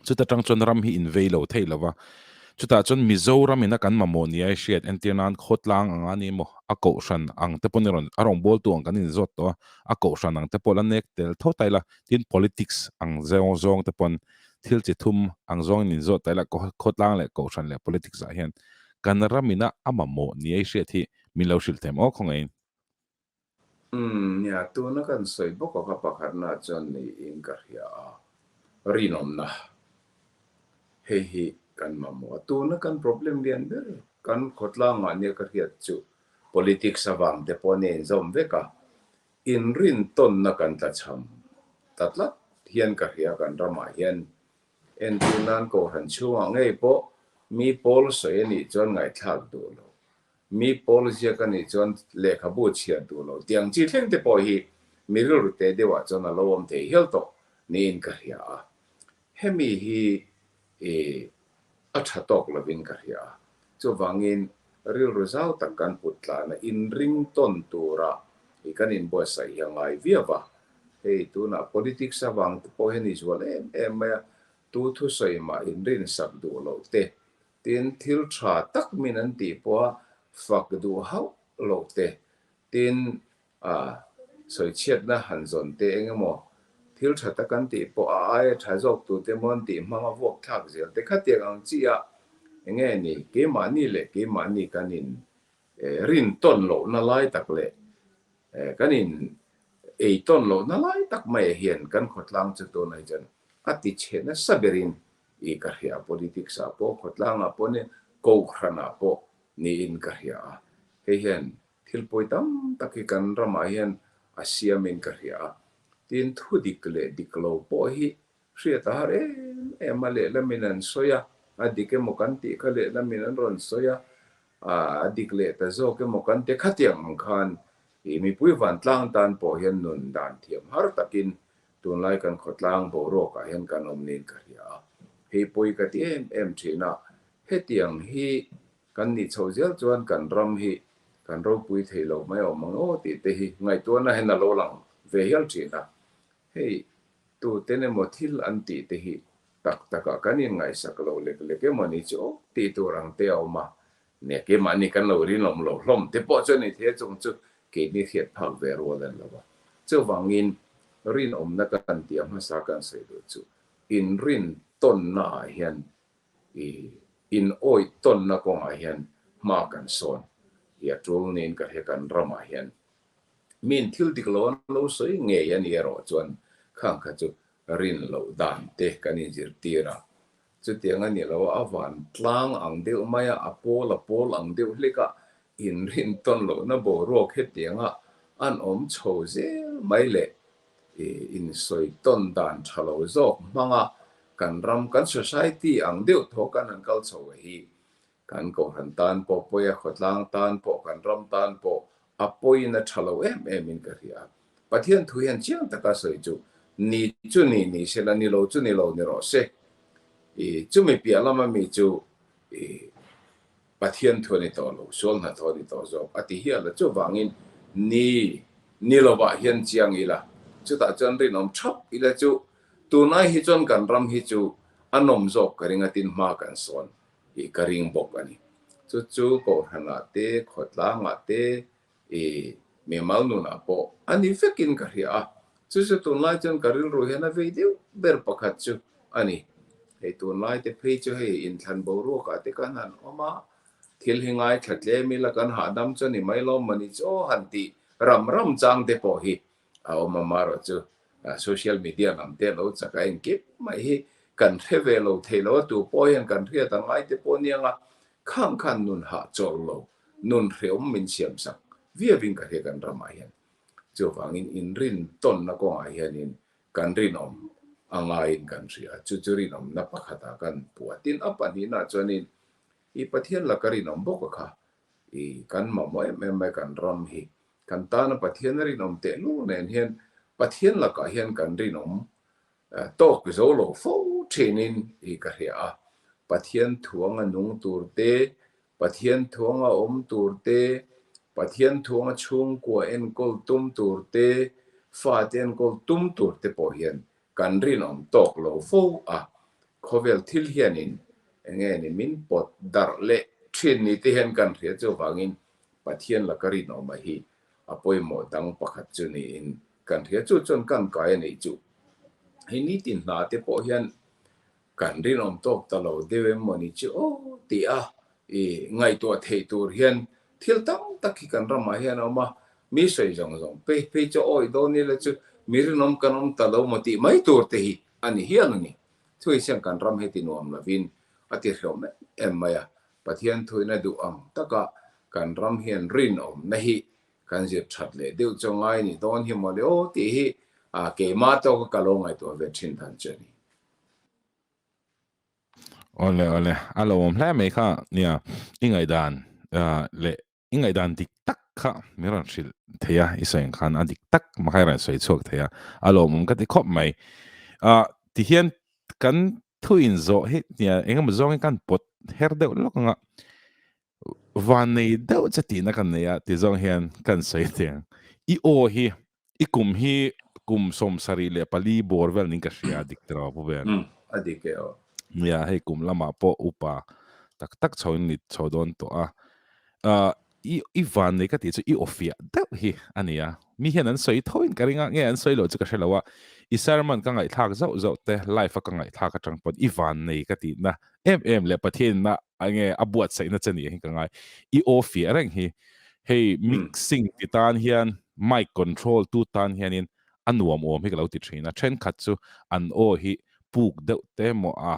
Chuta tang chuan ram hi invei lo thei lo va, chutah chuan Mizoram ina kan mamawh nia i hriat entir nan khawtlang ang a ni emaw, a kohhran ang te pawh ni rawn a rawngbawltu ang kan inzawt tawh a, a kohhran ang te pawh la nek tel tho ta ila, tin politics ang zawng zawng te pawn thil chi thum ang zawngin inzawt ta ila khawtlang leh kohhran leh politics ah hian kan ram ina a mamawh nia i hriat hi min lo hrilh them aw khawngaihin. Umm, nia, tuna kan sawi bawk a kha pakhatna chuan niin ka hria a, rinawmna hei hi kan mamawh a, tuna kan problem lian ber kan khawtlangah nia ka hriat chu politics avang te pawh nia inzawm vek a, inrintawnna kan tlachham ta tlat hian ka hria kan ramah hian entir nan Kohhran chhungah ngei pawh mi pawl sawi a nih chuan ngaihthlak duh lo. Mi pawl ziak a nih chuan lehkhabu chhiar duh lo tiang chi thleng te pawh hi mi rilru te deuhah chuan a lo awm thei hial tawh niin ka hria a. Hemi hi i a tha tawk lovin ka hria a. Chuvangin rilru zau tak kan put tlana inring tawn tura i kan inbuatsaih hi a ngai viau va. Hei tunah politics avang te pawh hian i zual em em mai a, tu thusawi mah inrinsak duh loh te Tin, thil tha tak min an tih pawha fak duh hauh loh te, tin, sawichhiatna han zawn te eng emaw thil. Thil tha tak an tih pawh a aia tha zawk tute maw an tih hmanga vuak thlak zel te khatiang ang chi a enge ni keimahni leh keimahni kan in rin tawn lohna lai tak leh kan in ei tawn lohna lai tak maiah hian kan khawtlang chu tunah hi chuan a ti chhe nasa berin i ka hria politics ah pawh khawtlang ah pawh nia kohhran ah pawh niin ka hria a hei hian Thil pawi tam tak hi kan ramah hian a siamin ka hria a, tin thu dik leh dik lo pawh hi hriat a har em em a, lehlamin an sawi a, a dik emaw kan tih kha lehlamin an rawn sawi a, a dik leh ta zawk emaw kan ti khatiang ang khan ih mipui vantlang tan pawh hian nun dan thiam har takin tunlai kan khawtlang boruakah hian kan awm niin ka hria a, hei pawi ka ti em em thin a, hetiang hi Kan nih chhoh zel chuan kan ram hi kan ropui thei lo mai awm ang aw tih te hi ngaihtuahna hian a lo lang ve hial thin a. Hei tuten emaw thil an tih te hi tak takah kan inngaihsak lo lek lek emaw ni chu aw tih tur ang te a awm a. Nia keimahni kan lo rinawm lo hlawm te pawh chu a ni thei a chung chu keini hriat phak ve rual a ni lo va. Chuvangin rinawmna kan tia hmasa kan sawi duh chu inrin tawnna ah hian I in awih tawnna kawngah hian hma kan sawn i a tul niin ka hria kan ramah hian miin thil dik lo an lo sawi ngei a ni erawh chuan khang kha chu rin loh dan te kan inzirtir a, chutiang a ni lo a van tlang ang deuh mai a, a pawl a pawl ang deuh hlek a, inrin tawn lohna boruak hetianga an awm chho zel mai leh insawi tawn dan tha lo zawk hmanga kan ram, kan society ang deuh thaw kan han kal chho hi kan kohhran tan pawh pawi a, khawtlang tan pawh, kan ram tan pawh a pawiin a tha lo em em in ka hria. Pathian thu hian chiang taka sawi chu ni chu ni ni se la, ni lo chu ni lo ni rawh se. I chumi piah lama mi chu i Pathian thu a ni tawh lo, sual hnathawh a ni tawh zawk a ti hial a. Chuvangin ni ni lovah hian chiang ila, chutah chuan rinawm thap ila chu tunai hi chuan kan ram hi chu a nawm zawk ka ring a tin hma kan sawn i ka ring bawk a ni. Chu chu Kohhranah te, khawtlangah te, I mimal nunah pawh a ni vekin ka hria a, chu chu tunlai chuan ka rilru hian a vei deuh ber pakhat chu a ni. Hei tunlai te phei chu hei inthlan boruakah te kan han awm a, thil hi ngaithla tlem ila kan hahdam chu a ni mai lawm mawni chu aw han tih ram ram chang te pawh hi a awm a, marawh chu social media lam te lo chak a engkim mai hi kan hre ve lo thei lo a, tu pawh hian kan hriat a ngai te pawh aniang a, khang khan nun hahchawl lo nun hreawm min siam sak viauin ka hria kan ramah hian. Chuvangin inrin tawnna kawngah hianin kan rinawm a ngaiin kan hria. Chu chu rinawmna pakhatah kan puah. Tin, a pahnihnaah chuanin i Pathian laka rinawm bawk a kha i kan mamawh em em mai kan ram hi. Kan tana Pathian a rinawm tehlul nen hian Pathian lakah hian kan rinawm Tawk zo lo fo thinin i ka hria a, Pathian thuanga nung tur te, Pathian thuanga awm tur te, Pathian thuanga chhungkua enkawl tum tur te, fate enkawl tum tur te pawh hian kan rinawm tawk lo fo a, khawvel thil hianin enge ni min pawt darh leh thin ni te hian kan hria chuvangin Pathian laka rinawma hi a pawimawh dang pakhat chu niin kan hria. Chu chuan kan kai a neih chu hei nitin hna te pawh hian kan rinawm tawk ta lo deuh em mawni chu aw tih a i ngaihtuah theih tur hian thil tam tak hi kan ramah hian a awm a, mi sawi zawng zawng phei phei chu awih dawn ila chu mi rinawm kan awm ta lo maw tih mai tur te hi a ni hial a ni. Thuai siam kan ram heti nuam lovin a ti hlawm em em mai a, Pathian thuina duh ang taka kan ram hian rinawmna hi kan zir that leh deuh chu ngai ni dawn hi mawle aw tih hi keimah tawka ka lo ngaihtuah ve thin dan chu a ni. Awle awle, a lo awm hle mai kha nia, i ngaihdan leh I ngaihdan dik tak kha min rawn hrilh thei a, i sawi ang khan a dik tak mah kha i rawn sawi chhuak thei a, a lawmawm ka ti khawp mai. Ah tihian kan thu inzawh hi nia eng emaw zawngin kan pawt her deuh lawk ang a, van nei deuh che tihna kan nei a ti zawng hian kan sawi thei ang. I aw hi I kum hi kum 74 bawr vel ning ka hria dik tiraw Pu Ven? Umm a dik e aw. Nia hei kum lamah pawh upa tak tak chho in ni chho dawn tawh a. Ah I i van nei ka tih chu i aw fiah deuh hi a ni a. Mi hian an sawi tho in ka ring a, nge an sawi loh chu ka hre lo a. I sermon ka ngaihthlak zauh zauh te, live a ka ngaihthlak atang pawn i van nei ka tihna em em leh Pathian in a nge a buatsaihna che nih hi ka ngai. I aw fiah reng hi hei mixing ti tan hian mic control tu tan hianin a nuam awm hi ka lo ti thin a. Thenkhat chu an aw hi puk deuh te maw a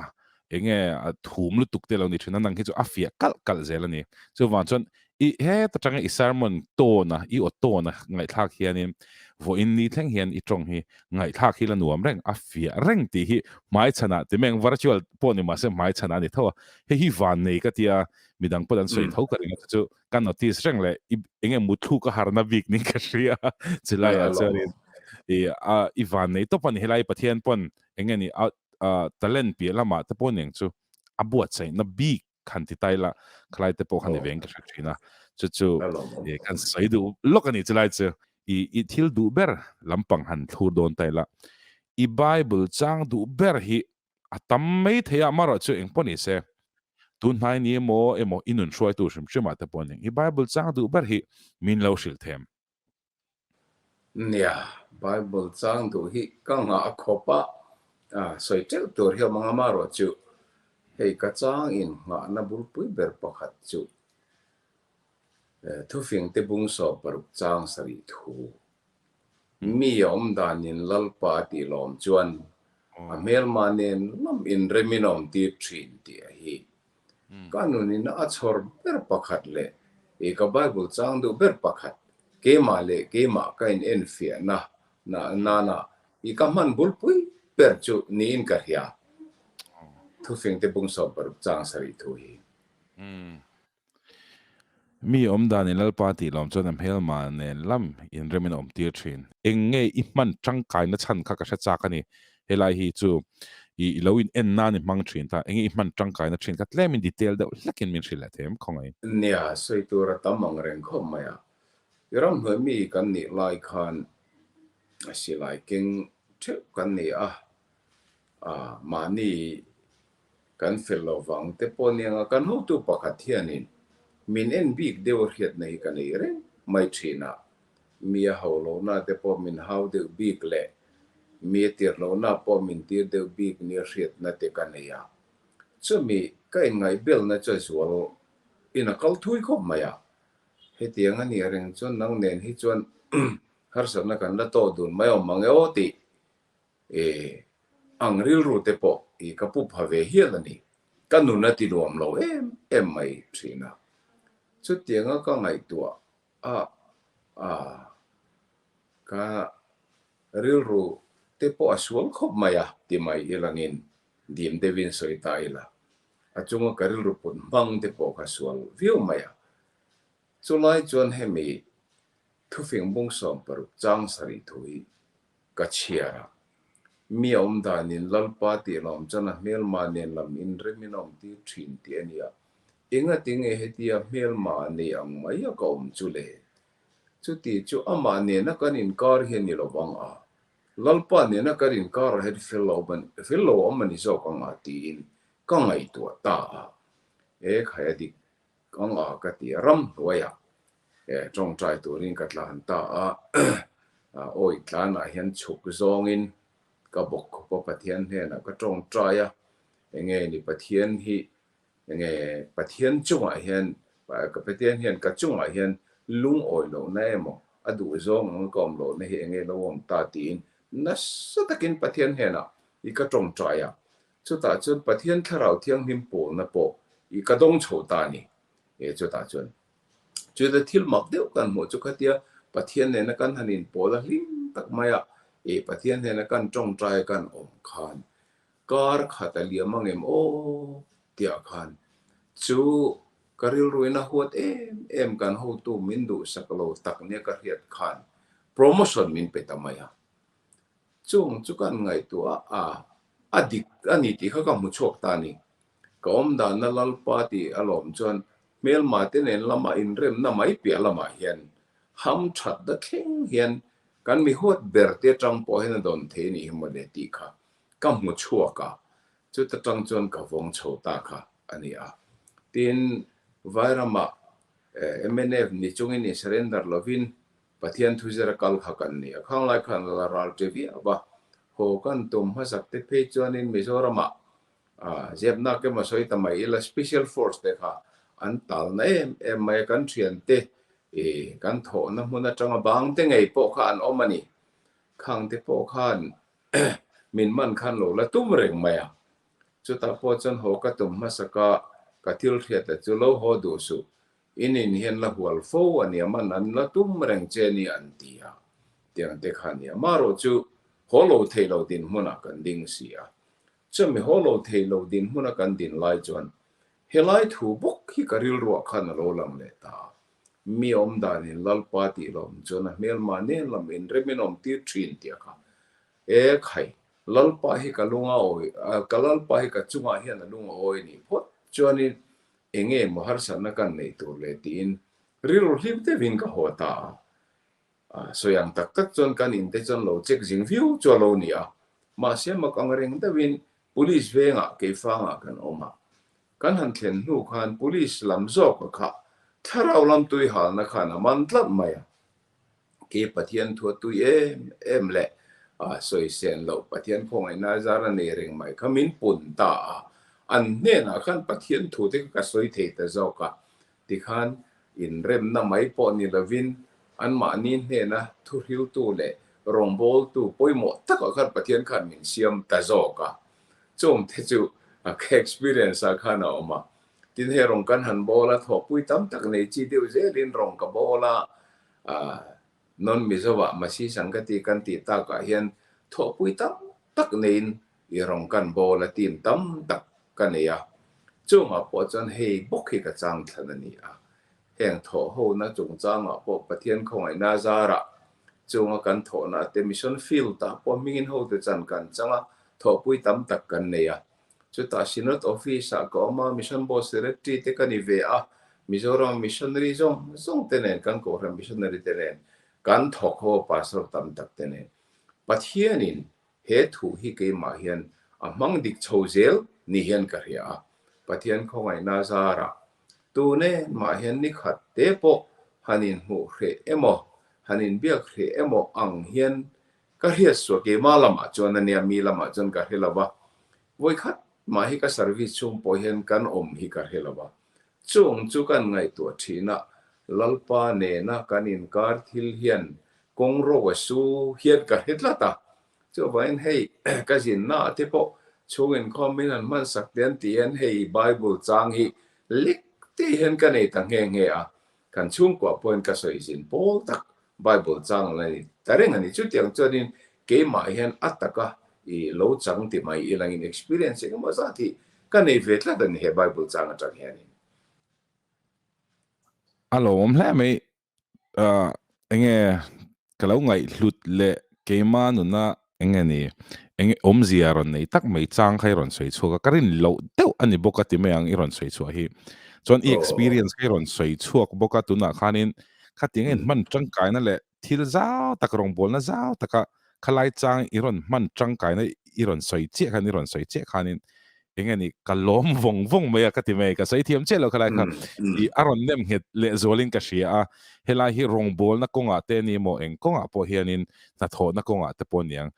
enge a thum lutuk te lo ni thin a, nang hi chu a fiah kalh kalh zel a ni. Chuvang chuan i heta tanga i sermon tone a, i aw tone a ngaihthlak hianin vawiin ni thleng hian i tawng hi ngaihthlak hi la nuam reng, a fiah reng tih hi hmaichhanah ti meng virtual pawh ni mahse hmaichhanah a ni tho a, hei hi vannei ka tia midang pawh an sawi tho ka ring a, chu chu ka notice reng leh i enge mutthluk a harna bik niin ka hria chulaiah chuanin i a i vannei tawp a ni helai Pathian pawn enge ni a talent piah lamah te pawh aniang chu a buatsaihna bik han ti ta ila khalai te pawh khan ni veng ka hre thin a chu chu kan sawi duh lawk a ni chulai chu i i thil duh ber lampang han thlur dawn ta ila i Bible chang duh ber hi a tam mai thei a amaherawh chu engpawh ni se tun hnai ni emaw emaw i nun hruaitu hrim hrim ah te pawh aniang i Bible chang duh ber hi min lo hrilh them. Nia, Bible chang duh hi ka nghah khawp a, sawi teuh tur hi awm ang amaherawh chu hei ka chang in nghahna bulpui ber pakhat chu thufing te bung 16 chang sarih thu. Mi a awm danin Lalpa a tih lawm chuan a hmelma nen lam inremin a awm tir thin tih a hi. Ka nunin a chhawr ber pakhat leh i ka Bible chang duh ber pakhat, keimah leh keimah ka in enfiahna nana i ka hman bulpui ber chu niin ka hria. Thufingte bung 16 chang sarih thu hi. Mi awm danin Lalpa tih lawm chuan a hmelma nen lam inremin a awm tir thin. Eng nge i hman tangkaina chhan kha ka hre chak a ni. Helai hi chu i lo in en nan i hmang thin ta. Eng nge i hman tangkaina thin kha tlemin detail deuh hlekin min hrilh leh thei em khawngaih? Nia, sawi tur a tam ang reng khawp mai a. I ramhnuai mi kan nih lai khan silai keng theuh kan ni a, mahni Kan fel lo vang te pawh aniang a, kan hotu pakhat hianin min en bik deuh a hriatna hi ka nei reng mai thin a, mi a hau lohna te pawh min hau deuh bik leh mi a tir lohna pawh min tir deuh bik nia hriatna te ka nei a. Chumi ka inngaihbelna chu a zual in a kal thui khawp mai a, hetiang a nih reng chuan nang nen hi chuan harsatna kan la tawh dun mai awm mang e aw tih E, ang rilru te pawh i ka pu pha ve hial a ni. Ka nun a ti nuam lo em em mai thin a. Chutianga ka ngaihtuah a, a, ka rilru te pawh a sual khawp mai a ti mai ilangin dim deuhin sawi ta ila. A chunga ka rilru put hmang te pawh ka sual viau mai a. Chulai chuan hemi thufing bung 16 chang sarih thu hi Ka chhiar a. Mi a awm danin Lalpa tih lawm chuan a hmelma nen lam inremin a awm tir thin tih a ni a. Engati nge hetia hmelma nei ang mai a ka awm chu le? Chuti chu amah nena kan inkar hi a ni lo vang a, Lalpa nena kan inkarah hian fel lo fel lo awm a ni zawk ang a tiin ka ngaihtuah ta a. E khai a dik Ang a ka ti a, ramhnuaiah tawngtai turin ka tlan ta a, awi tlanah hian chhuk zawngin ka bawk khawp a, Pathian hnenah ka tawngtai a, enge ni Pathian hi enge Pathian chungah hian ka Pathian hian ka chungah hian lungawi lohna emaw a duh zawng anga ka awm lohna hi enge lo awm ta tiin nasa takin Pathian hnenah i ka tawngtai a, Chutah chuan Pathian Thlarau Thianghlim pawlna pawh i ka dawng chho ta a ni. E chutah chuan chuta thil mak deuh kan hmuh chu khatia Pathian nena kan han inpawl a hlim tak mai a, e Pathian hnena kan tawngtai kan awm khan kar khat a liam ang em aw tiah khan chu ka rilruin a huat em em kan hotu min duhsak lo tak nia ka hriat khan promotion min pe ta mai a. Chung chu kan ngaihtuah a, a dik a ni tih kha ka hmu chhuak ta a ni. Ka awm danna Lalpa tih a lawm chuan hmelma te nen lama inremna mai piah lamah hian ham that na thleng hian kan mi huat ber te atang pawh hian a dawn thei a nih hi mawle tih kha ka hmu chhuak a, chuta tang chuan ka vawng chho ta kha a ni a. Tin, Vairamah. Mnf ni chungin in surrender lovin Pathian thu zira kal kha kan ni a. Khang lai khan la ral ṭe viau a. Haw kan tum hmasak te phei chuanin Mizoramah zepnak emaw sawi ta mai ila Special Force te kha an talna em em mai a. Kan ṭhiante kan thawhna hmun aṭanga bang te ngei pawh kha an awm a ni. Khang te pawh khan min man khan lo la tum reng mai a. Chutah pawh chuan haw ka tum hmasak a, ka thil hriat a chu lo haw duh suh. In in hian la hual fo a nia man an la tum reng che ni an ti a. Tiang te kha nia. Marawh chu haw lo thei lo dinhmunah kan ding si a. Chumi haw lo thei lo dinhmuna kan din lai chuan helai thu bawk hi ka rilruah khan a lo lang leh ta a. Mi awm danin Lalpa tih lawm chuan a hmelmah nen lam inremin awm tir thin tih a kha. E khai, Lalpa hi ka lung a awi, ka Lalpa hi ka chungah hian a lung a awi nih phawt chuanin enge maw harsatna kan neih tur le tiin rilru hlim deuhin ka haw ta a. Sawi ang tak tak chuan kan inte chuan lo check zing viau chu a lo ni a, mahse mak ang reng deuhin Police vengah Keifangah kan awm a, kan han thlen hnu khan Police lam zawka kha thlarau lam tui halna khan a man tlat mai a. Ke Pathian thu a tui em em leh a sawi sen loh Pathian khawngaihna zar a nei reng mai kha min pun ta a, an hnenah khan Pathian thu te kha ka sawi thei ta zawk a, tikhan inremna mai pawh ni lovin anmahni hnena thuhriltu leh rawngbawltu pawimawh takah khan Pathian khan min siam ta zawk a, chung te chu ka experience ah khan a awm a, Tin hei rawng kan han bawl a, thawhpui tam tak nei chi deuh zelin rawng ka bawl a, non Mizo ah Masi Sangati kan tih takah hian thawhpui tam tak neiin i rawng kan bawl a, team tam tak ka nei a. Chungah pawh chuan hei bawk hi ka chang thlan a ni a. Heng thawhhona chungchangah pawh Pathian khawngaihna zarah chunga kan thawhna te mission field ah pawh hmingin hotu chan kan chang a, thawhpui tam tak kan nei a. Chutah Synod Office-ah ka awm a, Mission Board Secretary te ka ni ve a, Mizoram Missionary zawng zawng te nen, kan Kohhran Missionary te nen kan thawk ho a, Pastor tam tak te nen. Pathianin he thu hi keimah hian a hmang dik chho zel ni hian ka hria a, Pathian khawngaihna zarah tune mah hian ni khat te pawh han inhmuh hreh emaw, han inbiak hreh emaw ang hian Ka hriat suah keimah lamah chuan a nia, mi lamah chuan ka hre lo va. Vawikhat mah hi ka service chhung pawh hian kan awm hi ka hre lo va. Chung chu kan ngaihtuah thin a, Lalpa nena kan inkar thil hian kawng ro a su hian ka hre tlat a. Chuvangin hei ka zinna ah te pawh chhung inkhawm in an hmansak te an ti hian hei Bible chang hi lek te hian ka nei ta nghe nghe a. Kan chhungkuah pawhin ka sawi zin pawl tak Bible chang la ni ta reng a ni. Chutiang chuanin keimah hian a taka i lo chang ti mai ilangin experience eng emaw zat hi ka nei ve tlat a ni he Bible chang atang hianin. A lawmawm hle mai. Enge ka lo ngaihhlut leh keimah nuna eng nge ni eng awmzia rawn nei tak mai chang kha i rawn sawi chhuak a ka rin loh deuh a ni bawk a ti mai ang i rawn sawi chhuah hi chuan i experience kha i rawn sawi chhuak bawk a tunah khanin khatiang in hman tangkaina leh thil zau tak rawngbawlna zau taka khalai chang i rawn hman tangkaina i rawn sawi chiah khan i rawn sawi chiah khanin eng nge ni ka lawm vawng vawng mai a ka ti mai ka sawi thiam chiah lo khalai kha i a rawn nem nghet leh zualin ka hria a helai hi rawngbawlna kawngah te ni maw eng kawngah pawh hianin hnathawhna kawngah te pawh niang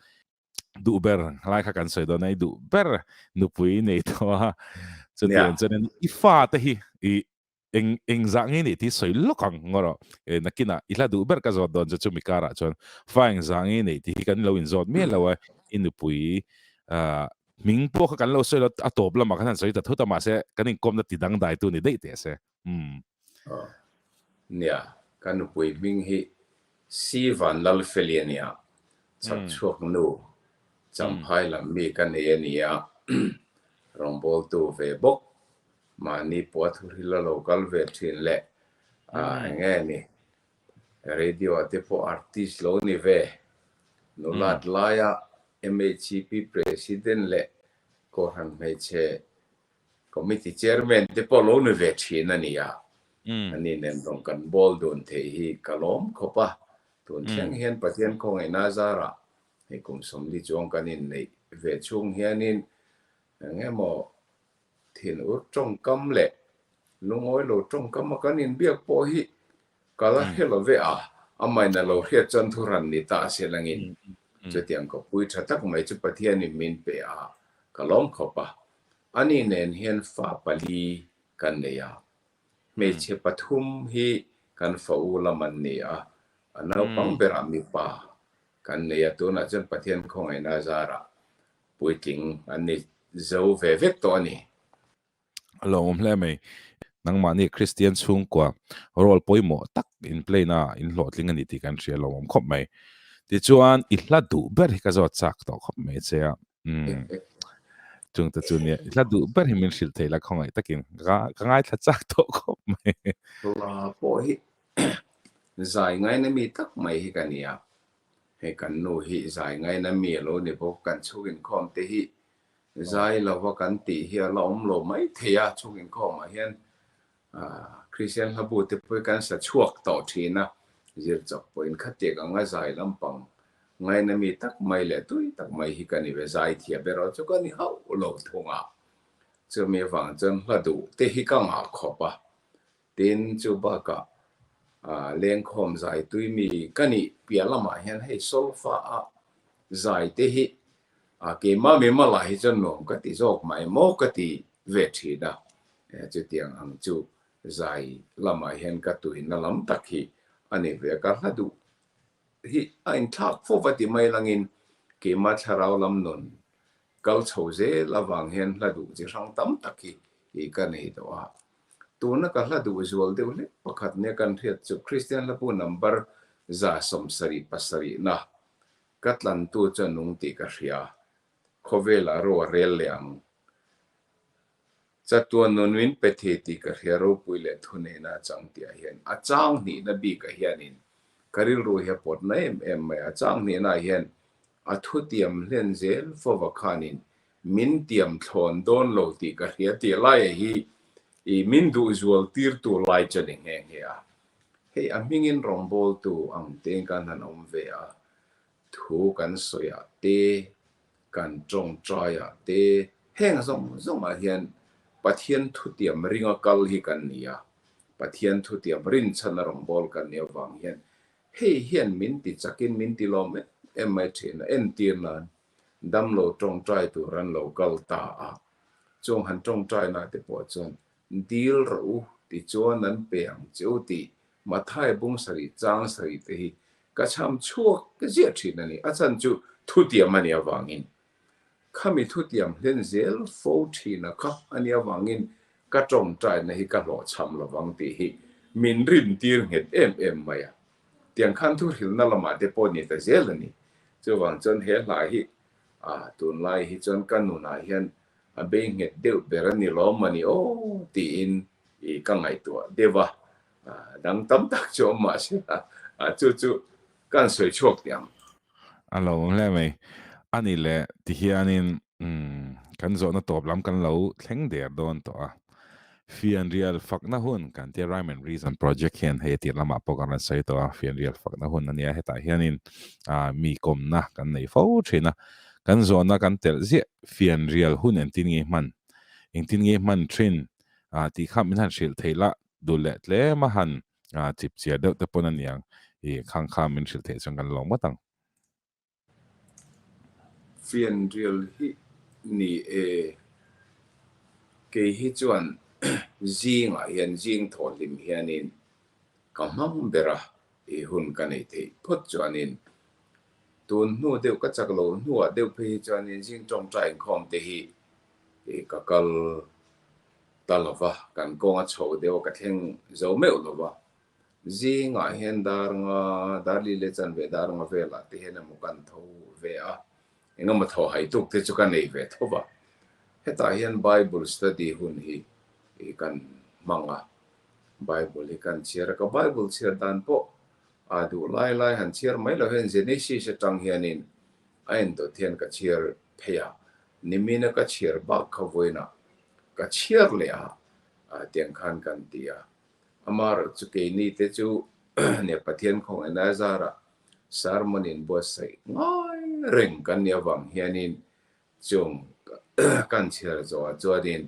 duh ber lai kha kan sawi dawn a i duh ber nupui nei tawh a chutiang chuan i fa te hi i eng eng zah nge ni tih sawi lawk ang ngaw rawh e nakinah i hla duh ber ka zawt dawn chu chumi karah chuan fa eng zah nge nei tih hi kan lo inzawt miah lo a i nupui ah hming pawh kha kan lo sawi lo a tawp lamah khan han sawi ta thut a mahse kan inkawmna ti dangdai tu ni daih teh se umm. Aw nia ka nupui hming hi Si Vanlalfeli a nia chhak chhuak nu Champhai lam mi ka nei a nia rawngbawltu ve bawk Mahni pawh a thuhril a lo kal ve thin leh eng nge ni radio ah te pawh artist lo ni ve nulat laia MHCP president leh Kohhran hmeichhe committee chairman te pawh lo ni ve thin a ni a. Ani nen rawng kan bawl dun theih hi ka lawm khawp a. Tun thleng hian Pathian khawngaihna zarah hei kum 40 chuang kan inneih ve chhung hianin eng emaw Thin ur tawngkam leh Lungawi lo tawngkam a kan inbiak pawh hi ka la hre lo ve a, amahin a lo hriat chuan thu ran ni ta se langin chutiang ka pui tha tak mai chu Pathianin min pe a, ka lawm khawp a. Ani nen hian fa pali kan nei a, hmeichhe pathum hi kan fa u lam an ni a, a naupang berah mipa kan nei a, tunah chuan Pathian khawngaihna zarah puitling an ni zo ve vek tawh a ni. A lo awm hle mai. Nangmahni Kristian chhungkua role pawimawh tak in play na in hlawhtling a ni tih kan hria lo awm khawp mai. Tichuan i hla duh ber hi ka zawt chak tawh khawp mai che a. Umm. Chung te chu nia i hla duh ber hi min hrilh thei la khawngaih takin ka ka ngaithla chak tawh khawp mai. Hla pawh hi zai ngaina mi tak mai hi ka nia. Hei kan nu hi zai ngaina mi a lo ni bawk. Kan chhung inkhawm te hi Zai lova kan tih hi a la awm lo mai thei a, chhung inkhawmah hian Kristian hlabu te pawh hi kan sa chhuak tawh thin a, zir chawp pawhin khatiak anga zai lampang ngaina mi tak mai leh tui tak mai hi ka ni ve, zai thiam erawh chu ka ni hauh lo thung a, chumi avang chuan hla duh te hi ka ngah khawp a, Tin, chu bakah lengkhawm zai tui mi ka nih piah lamah hian hei solfa a zai te hi keimah mi mala hi chuan nuam ka ti zawk mai maw ka ti ve thin a, chutiang ang chu zai lamah hian ka tuina lam tak hi a ni ve a, ka hla duh hi a inthlak fo va ti mai langin keimah thlarau lam nun kal chho zel avang hian hla duh chi hrang tam tak hi ka nei tawh a. Tuna ka hla duh zual deuh hlek pakhat nia kan hriat chu Kristian hlapu number 77 na ka tlantu chu a nung tih ka hria. Khawvelah ro a rel leh ang. Chatuan nun min pe thei tih ka hria ropui leh thuneihna a chang tih ah hian a chang hnihna bikah hianin ka rilru hi a pawt na em em mai a. A chang hnihna ah hian a thutiam hlen zel fova khanin min tiam thlawn dawn lo tih ka hria tih laia hi i min duh zual tirtu lai chu a ni nghe nghe a. Hei a hmingin rawngbawltu ang tein kan han awm ve a, thu kan sawi ah te, kan tawngtai ah te, heng zawng zawng ah hian Pathian thutiam ringa kal hi kan ni a, Pathian thutiam rinchhana rawngbâwl kan nih avang hian hei hian min ti chakin min ti lawm em em mai thin a, entir nan damlo tawngtai tur an lo kal ta a, chung han tawngtaina te pawh chuan dil rawh u tichuan an pe ang che u tih Mathai bung sarih chang sarih te hi ka chham chhuak ziah thin a ni. A chhan chu thutiam a nih avangin khami thutiam hlen zel fo thin a kha a nih avangin ka tawngtaina hi ka hlawhchham lovang tih hi min rintir nghet em em mai a. Tiang khan thuhrilna lamah te pawh ni ta zel a ni. Chuvang chuan he hla hi a tunlai hi chuan ka nunah hian a bei nghet deuh ber a ni lawm a ni aw tiin i ka ngaihtuah deuh a, dang tam tak chu awm mah se a chu chu ka han sawi chhuak teh ang. A lo awm hle mai. A ni leh tihianin kan zawhna tawp lam kan lo thleng der dawn tawh a. Fianrial fakna hun kan tia Rhyme and Reason project hian hei a tir lamah pawh kan rawn sawi tawh a, fianrial fakna hun a nia hetah hianin mi kawmna kan nei fo thin a, kan zawhna kan telh ziah fianrial hun engtin nge hman engtin nge hman thin tih kha min han hrilh theih lah duh leh tlem a han chip chiar deuh te pawn a niang i khang kha min hrilh theih chuan kan lawm ngawt ang. Fianrial hi ni e, kei hi chuan zingah hian zing thawh hlim hianin ka hmang ber a, i hun ka nei theih phawt chuanin tun hnu deuh ka chak lo hnuah deuh phei hi chuanin zing tawngtai inkhawm te hi ka kal ta lo va, kan kawng a chho deuh a ka thleng zo meuh lo va. Zingah hian dar nga, dar li leh chanve dar nga velah te hian emaw kan tho ve a, engemaw thaw hai tuk te chu ka nei ve tho va. Hetah hian Bible study hun hi kan hmang a, Bible hi kan chhiar a, ka Bible chhiar dan pawh a duh lai lai han chhiar mai lo hian Genesis atang hianin a endawt hian ka chhiar phei a, nimina ka chhiar bak kha vawiinah ka chhiar leh a, tiang khan kan ti a. Amaherawh chu keini te chu nia Pathian khawngaihna a zarah sermon in buatsaih ngai reng kan nih avang hianin chung kan chhiar zawhah chuanin.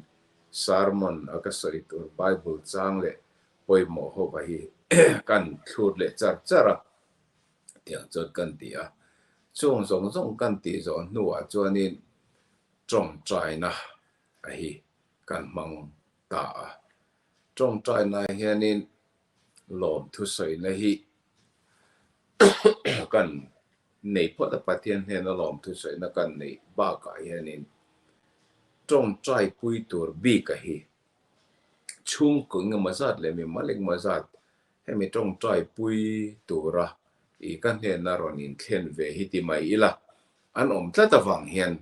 Sermon a ka sawi tur Bible chang leh pawimawh ho va hi kan thlur leh char char a, tiang chuan kan ti a. Chung zawng zawng kan tih zawh hnuah chuanin tawngtaina a hi kan hmang ta a. Tawngtaina hianin lawmthu sawina hi kan nei phawt a, Pathian hnena lawmthu sawina kan neih bakah hianin tawngtai pui tur bika hi chhungkaw engemaw zat leh mimal engemaw zat hemi tawngtai pui tura i ka hnena rawn inthlen ve hi ti mai ila an awm tlat avang hian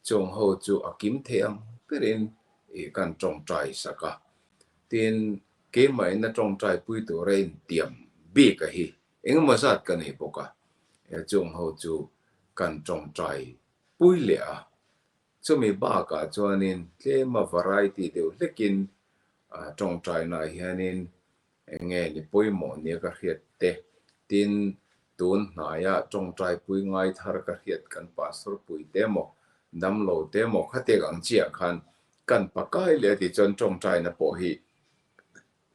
chung ho chu a kim thei ang berin i kan tawngtai sak a. Tin, keimah ina tawngtai pui tura intiam bik a hi engemaw zat ka nei bawk a, chung ho chu kan tawngtai pui leh a. Chumi bakah chuanin tlema variety deuh hlekin tawngtainaah hianin eng nge ni pawimawh nia ka hriat te, tin tun hnaia tawngtai pui ngai thar ka hriat kan pastor pui te maw, damlo te maw khatiang ang chiah khan kan pakai leh a tih chuan tawngtaina pawh hi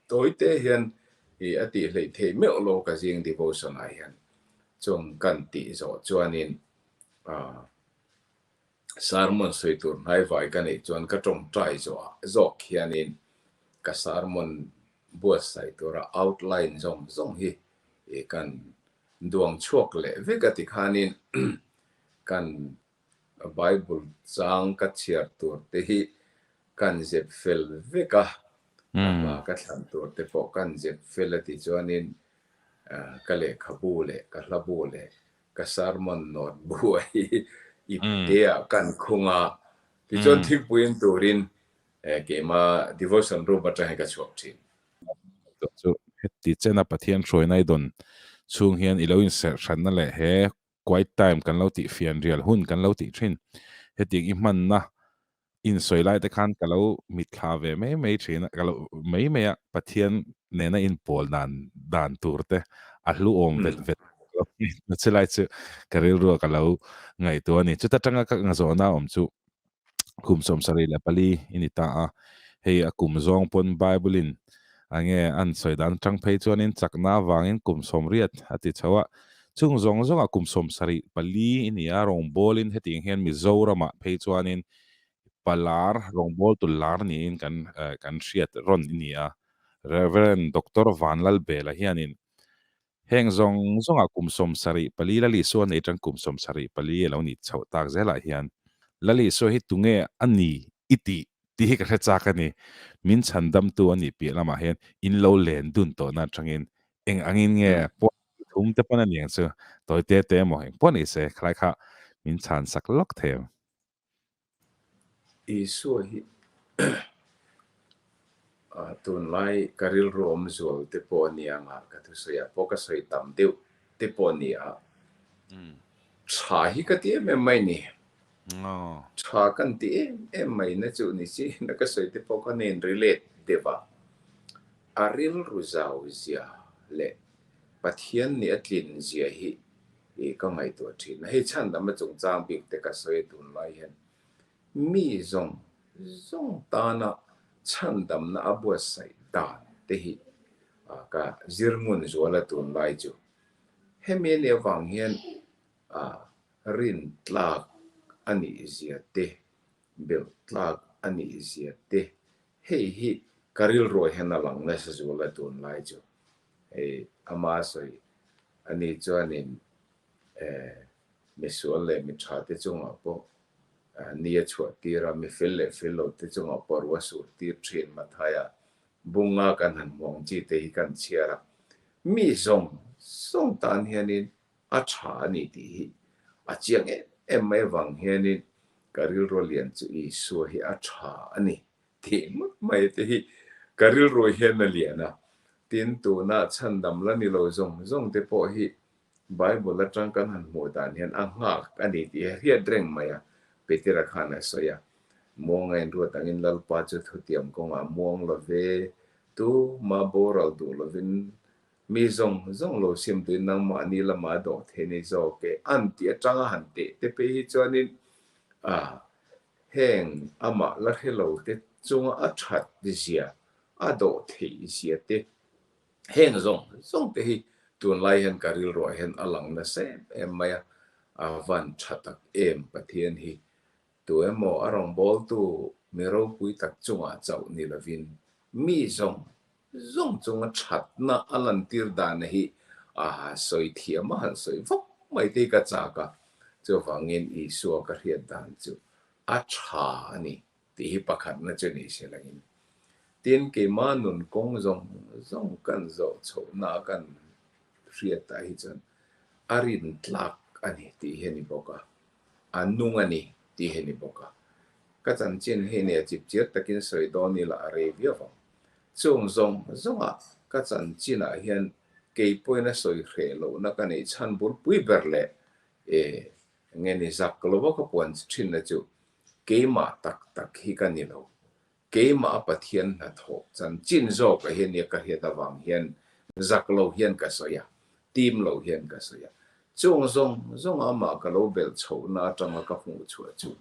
tawi te hian ih a tih hleih theih meuh lo ka zing devotion ah hian chung kan tih zawh chuanin ah Sermon sawi tur hnaivai ka neih chuan ka tawngtai zawh zawk hianin ka sermon buatsaih tura outline zawng zawng hi kan duang chhuak leh vek a tikhanin kan Bible chang ka chhiar tur te hi kan zep fel vek a, ka hla ka thlan tur te pawh kan zep fel a ti chuanin ka lehkhabu leh ka hlabu leh ka sermon note bu a hi ip te ah kan khung a, tichuan thingpui in turin keima devotion room atang hian ka chhuak thin. Chu heti chena Pathian hruaina i dawn chhung hian i lo inserh hranna leh he quiet time kan lo tih fianrial hun kan lo tih thin. Hetiang i hmanna insawi lai te khan ka lo mitthla ve mai mai thin a, ka lo mai mai a, Pathian nena inpawl dan dan tur te a hlu awm vet vet lo na chu lai chu ka rilru a ka lo ngaihtuah a ni. Chuta tanga ka ngazawhna awm chu kum 74 i ni ta a, hei a kum zawng pawn Bible in enge an sawi dan atang phei chuanin chakna avangin kum 80 a ti chho a, chung zawng zawngah kum 74 i ni a, rawngbawlin hetiang hian Mizoramah phei chuanin palar rawngbawltu lar niin kan kan hriat rawn i ni a, Rev. Doctor Vanlalbela hianin Heng zawng zawngah kum 74 Lal Isua nei tang kum 74 a lo nih chhoh tak zelah hian Lal Isua hi tunge a ni i tih tih hi ka hre chak a ni. Min chhandamtu a nih piah lamah hian in lo len dun tawhna atangin eng angin nge puan thum te pawn a ni ang chu tawi te te emaw eng pawh ni se khalai kha min chhan sak lawk thei ang. Isua hi tunlai ka rilru awm zual te pawh a ni ang a, ka thusawiah pawh ka sawi tam deuh te pawh a ni a. Tha hi ka ti em em mai ni. Tha kan ti em em mai na chu ni si na ka sawi te pawh kha nen relate deuh a. A rilru zau zia leh Pathian nih a tlin zia hi i ka ngaihtuah thin a. Hei chhandam a chungchang bik te ka sawi a tunlai hian mi zawng zawng tana chhandamna a buatsaih dan te hi ka zir ngun zual a tunlai chu. Hemi a nih avang hian rin tlak a nih zia te, belh tlak a nih zia te hei hi ka rilruah hian a lang nasa zual a tunlai chu. Hei ama sawi a ni chuanin misual leh mi tha te chungah pawh ni a chhuah tir a, mi fel leh fel lo te chungah pawh ru a sur tir thin Mathaia bunga kan han hmuh ang chi te hi kan chhiar a, mi zawng zawng tan hianin a tha a ni tih hi a chiang em em mai avang hianin ka rilru lian chu Isua hi a tha a ni Tih ngawt mai te hi ka rilru hian a lian a, tin tuna chhandam la ni lo zawng zawng te pawh hi Bible atang kan han hmuh dan hian a nghak a ni tih hi a hriat reng mai a, Petera khan a sawi a, Muanga inruat angin Lalpa chu thutiam kawngah muang lo ve, tuma boral duh lovin mi zawng zawng lo sim tuin nangmahni lamah a dawh thei ni zawk e an tih atanga han teh te phei hi chuanin ah Heng amah la hre lo te chunga a that zia, a dawh theih zia te, heng zawng zawng te hi tunlai hian ka rilruah hian a lang nasa em em mai a, a van tha tak em Pathian hi. Tu emaw a rawngbawltu mi ropui tak chungah chauh ni lovin mi zawng zawng chunga thatna a lantir dan hi a sawi thiam a han sawi vak mai te hi ka chak a, chuvangin Isua ka hriat dan chu a tha a ni tih hi pakhatna chu ni se langin. Tin, keimah nun kawng zawng zawng kan zawh chhohna a kan hriatah hi chuan a rintlak a ni tih hi a ni bawk a, a nung a ni tih hi a ni bawk a. Ka chanchin hi nia chipchiar takin sawi dawn ila a rei viau vang. Chung zawng zawngah ka chanchinah hian kei pawhin a sawi hreh lohna ka neih chhan bulpui ber leh e nge ni zak lova ka puan thinna chu keimah tak tak hi ka ni lo. Keimah a Pathian hnathawh chanchin zawk ah hian nia ka hriat avang hian zak lo hian ka sawi a, tim lo hian ka sawi a. Chung zawng zawng amah ka lo belh chhohna atanga ka hmuh chhuah chu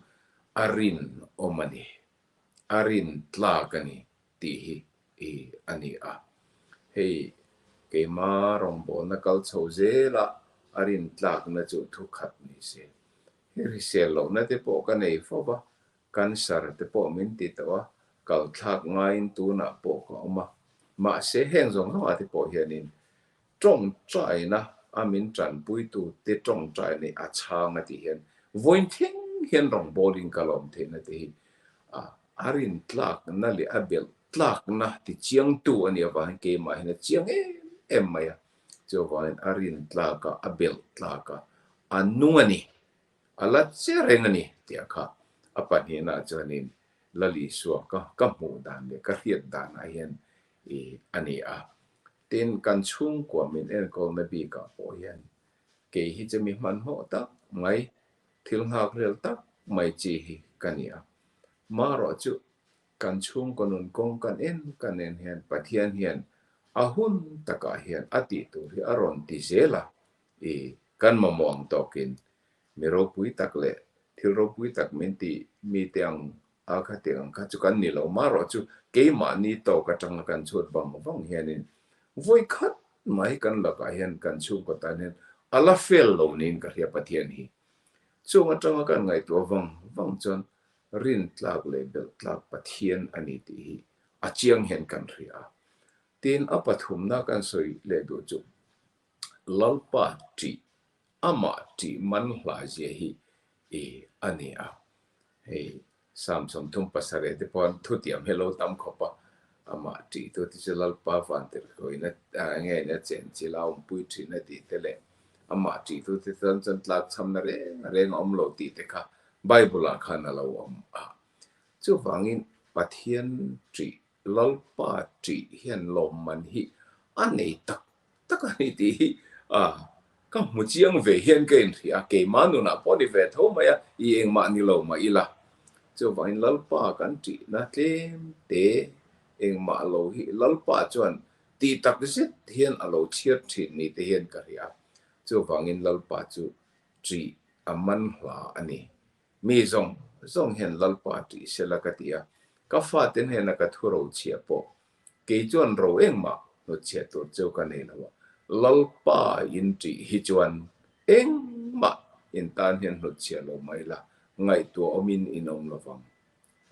a rinawm a ni. A rin tlak a ni tih hi i a ni a. Hei keima rawngbawlna kal chho zela a rin tlakna chu thu khat ni se. Hei hrisel lohna te pawh ka nei fo va, cancer te pawh min ti tawh a, kal thlak ngaiin tunah pawh ka awm a. Mahse heng zawng zawngah te pawh hianin Tawngtaina a min tanpuitu te tawngtai nei a chhang a tih hian vawiin thleng hian rawngbawlin ka lawm theihna te hi a rintlakna leh a belh tlakna ti chiangtu a nih avangin keimah hian a chiang em em mai a. Chuvangin a rintlak a, a belh tlak a, a nung a ni, a la che reng a ni tih a kha a pahnihnaah chuanin Lal Isua ka ka hmuh dan leh ka hriat danah hian a ni a. Tin, kan chhungkua min enkawlna bikah pawh hian kei hi chu mi hmanhmawh tak mai, thil nghakhlel tak mai chi hi ka ni a. Marawh chu kan chhungkaw nun kawng kan en kan en hian Pathian hian a hun takah hian a tih tur hi a rawn ti zel a, i kan mamawh ang tawkin mi ropui tak leh thil ropui tak min ti mite ang A kha tih ang kha chu kan ni lo. Marawh chu keimahni tawk atanga kan chhut vang vang hianin vawi khat mai kan lakah hian kan chhungkaw tan hian a la fel lo niin ka hria Pathian hi. Chung atanga kan ngaihtuah vang vang chuan rintlak leh belhtlak Pathian a ni tih hi a chiang hian kan hria a. Tin, a pathumna kan sawi leh duh chu Lalpa ṭih, amah ṭih man hla zia hi i a ni a. Hei Psalm 37 te pawh an thutiam hi a lo tam khawp a, amah ṭih tu te chu Lalpa vantirhkoin a nge in a chen chilh a awmpui ṭhin a tih te leh amah ṭih tu te chuan chuan tlak chhamna reng reng a awm lo tih te kha Bible ah khan a lo awm a. Chuvangin Pathian ṭih Lalpa ṭih hian lawmman hi a nei tak tak a ni tih hi ka hmu chiang ve hian ka inhria a, keimah nunah pawh ni ve tho mai a, i engmah ni lo mah ila. Chuvangin Lalpa kan ṭihna tlem te engmah lo hi Lalpa chuan tih tak zet hian a lo chhiar ṭhin ni te hian ka hria a, chuvangin Lalpa chu ṭih a man hla a ni. Mi zawng zawng hian Lalpa ṭih sela ka ti a, ka fate hnena ka thu ro chhiah pawh kei chuan ro engmah hnutchhiah tur chu ka nei lo a, Lalpa in ṭih hi chuan engmah in tan hian hnutchhiah lo mai la, ngaihtuah awmin in awm lo vang.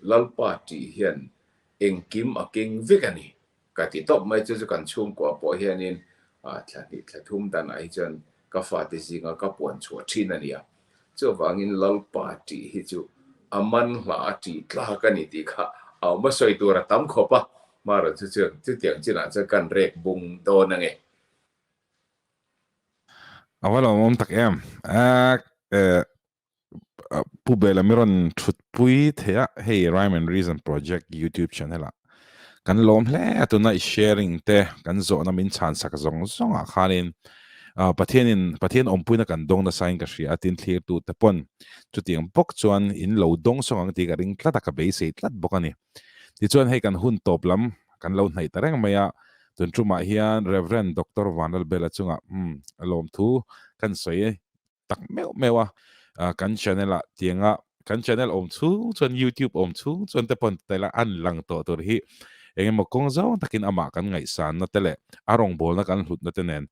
Lalpa ṭih hian engkim a keng vek a ni. Ka ti tawp mai chu chu kan chhungkua pawh hianin thla hnih thla thum danah hi chuan ka fate zinga ka puan chhuah thin a nia. Chuvangin Lalpa tih hi chu a man hla a tih tlak a ni tih kha a awm a sawi tur a tam khawp a, hmarawh chu chuan chutiang chinah chuan kan rek bung dawn ange. A va lawmawm tak em. Pu Bela mi rawn thutpui thei a, hei Rhyme and Reason Project YouTube channel ah kan lawm hle a, tuna i sharing te kan zawhna min chhan sak zawng zawng ah khanin Pathianin Pathian awmpuina kan dawng nasa in ka hria a, tin thlirtu te pawn chutiang bawk chuan in lo dawng sawng ang tih ka ring tlat a, ka beisei tlat bawk a ni. Tichuan hei kan hun tawp lam kan lo hnaih ta reng mai a, tun tumah hian Rev. Doctor Vanlalbela chungah lawmthu kan sawi tak meuh meuh a, kan channel ah tianga. Kan channel awm chhung chuan YouTube awm chhung chuan te pawn tela an lang tawh tur hi engemaw kawng zawng takin amah kan ngaihsanna te leh a rawngbawlna kan hlutna te nen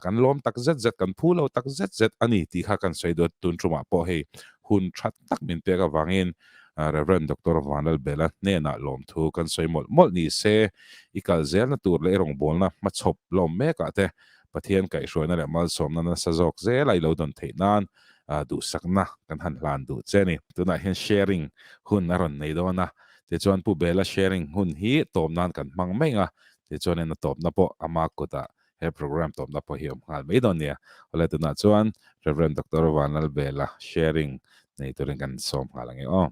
kan lawm tak zet zet, kan phu lo tak zet zet a ni tih kha kan sawi duat. Tun tumah pawh hei hun tha tak min pek avangin Rev. Doctor Vanlalbela hnenah lawmthu kan sawi mawlh mawlh ni se, i kal zelna tur leh i rawngbawlna hmachhawp lawm mekah te Pathian kaihhruaina leh malsawmna nasa zawk zela i lo dawn theih nan duhsakna kan han hlan duh che a ni. Tunah hian sharing hun a rawn nei dawn a, tichuan Pu Bela sharing hun hi tawp nan kan hmang mai ang a, tichuanin a tawpna pawh ama kutah he program tawpna pawh hi a awm nghal mai dawn nia. Awle tunah chuan Rev. Doctor Vanlalbela sharing nei turin kan sawm nghal ang e aw.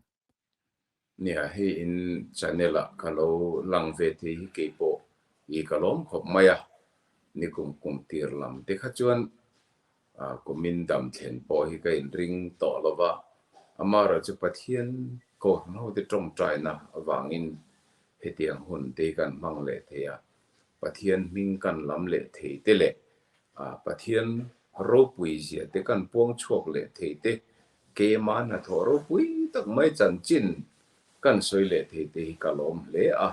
Nia, hei in channel ah ka lo lang ve thei hi keipawh i ka lawm khawp mai a, nikum kum tir lam te kha chuan kumin dam thlen pawh hi ka inring tawh lo va, amaherawh chu Pathian Kohhran hote tawngtaina avangin hetiang hun te hi kan hmang leh thei a, Pathian hming kan lam leh thei te leh Pathian ropui zia te kan puang chhuak leh thei te Keimah hnathawh ropui tak mai chanchin kan sawi leh thei te hi ka lawm hle a,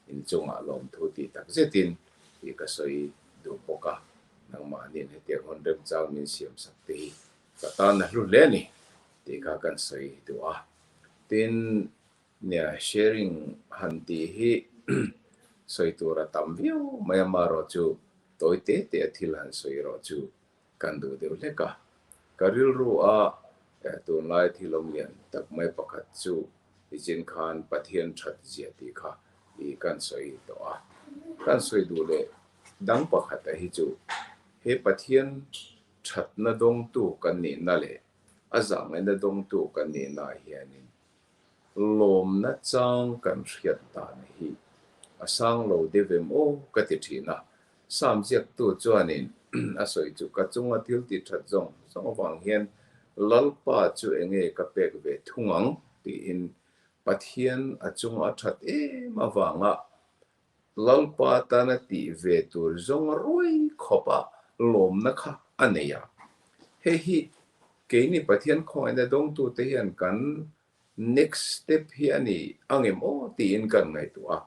inchungah lawmthu tih tak zetin tih ka sawi duh bawk a, nangmahni'n hetiang hawn remchang min siam sak te hi ka tan a hlu hle a ni tih kha kan sawi duh a. Tin, nia sharing han tih hi sawi tur a tam viau mai a, amaherawh chu tawi te te a thil han sawi erawh chu Kan duh deuh hlek a, ka rilru a tunlai thil awm lian tak mai pakhat chu nichin khan Pathian that zia tih kha i kan sawi tawh a. Kan sawi duh leh dang pakhat a hi chu he Pathian thatna dawngtu kan nihna leh a zahngaihna dawngtu kan nihna ah hianin lawmna chang kan hriat dan hi a sang lo deuh em aw ka ti thin a. Sam ziaktu chuanin a sawi chu ka chunga thil ti that zawng zawng avang hian Lalpa chu enge ka pek ve thung ang tiin Pathian a chunga a that em avanga Lalpa tana tih ve tur zawng ruai khawpa lawmna kha a nei a. Hei hi keini Pathian khawngaihna dawngtute hian kan next step hi a ni angem aw tiin kan ngaihtuah a.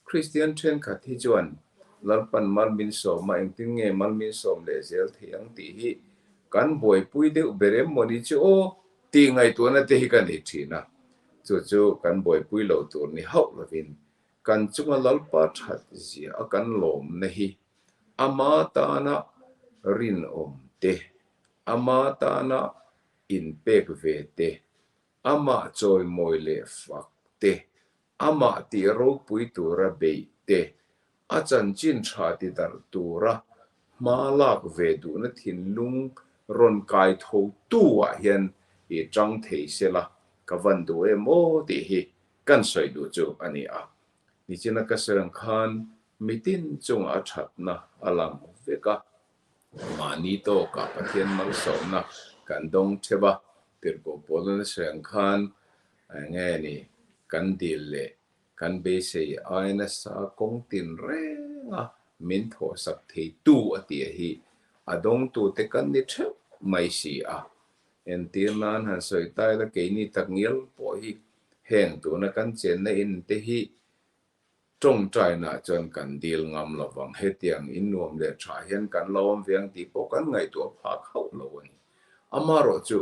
Kristian thenkhat hi chuan Lalpan mal min sawm a, engtin nge mal min sawm leh zel thei ang tih hi kan buaipui deuh ber em mawni chu aw tih ngaihtuahna te hi ka nei thin a. Chu chu kan buaipui lo tur ni hauh lovin kan chunga Lalpa that zia a kan lawmna hi ama tana rinawm te, ama tana inpek ve te, amah chawimawi leh fak te, Amah tih ropui tura beih te, a chanchin tha ti darh tura hma lak ve duhna thinlung rawn kai tho tu ah hian i tang thei se la, ka van duh em aw tih hi kan sawi duh chu a ni a. Nichina ka sawi ang khan mitin chungah a thatna a lang vek a, mahni tawkah Pathian malsawmna kan dawng theuh a, tirhkoh pawlna na sawi ang khan Enge ni, kan dil leh kan beisei ai nasa kawng tin renga min thawhsak theitu a tih hi a dawngtute kan ni theuh mai si a. Entir nan han sawi ta ila keini takngial pawh hi heng tuna kan chenna in te hi Tawngtainah chuan kan dil ngam lo vang. Hetiang in nuam leh tha hian kan lo awm ve ang tih pawh kan ngaihtuah phak hauh lo a ni. Amaherawh chu,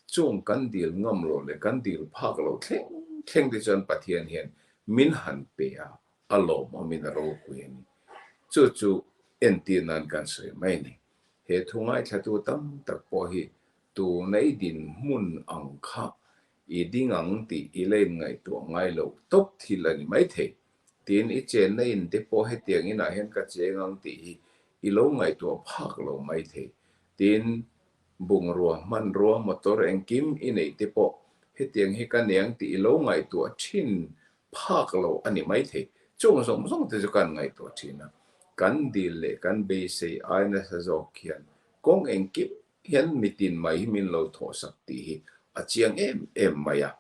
chung kan dil ngam lo leh kan dil phak lo thleng thleng te chuan Pathian hian min han pe a, a lawmawmin a ropui a ni. Chu chu entir nan kan sawi mai a ni. He thu ngaithlatu tam tak pawh hi tuna i dinhmun ang kha I ding ang tih i la inngaihtuah ngai lo tawp thil a ni maithei. Tin, i chenna in te pawh hetiang inah hian ka cheng ang tih hi i lo ngaihtuah phak lo maithei. Tin, bungrua, hmanrua, motor engkim i neih te pawh hetiang hi ka nei ang tih i lo ngaihtuah thin phak lo a ni maithei. Chung zawng zawng te chu kan ngaihtuah thin a, kan dil leh kan beisei ai nasa zawk hian kawng engkim hian mitin mai hi min lo thawhsak tih hi a chiang em em mai a,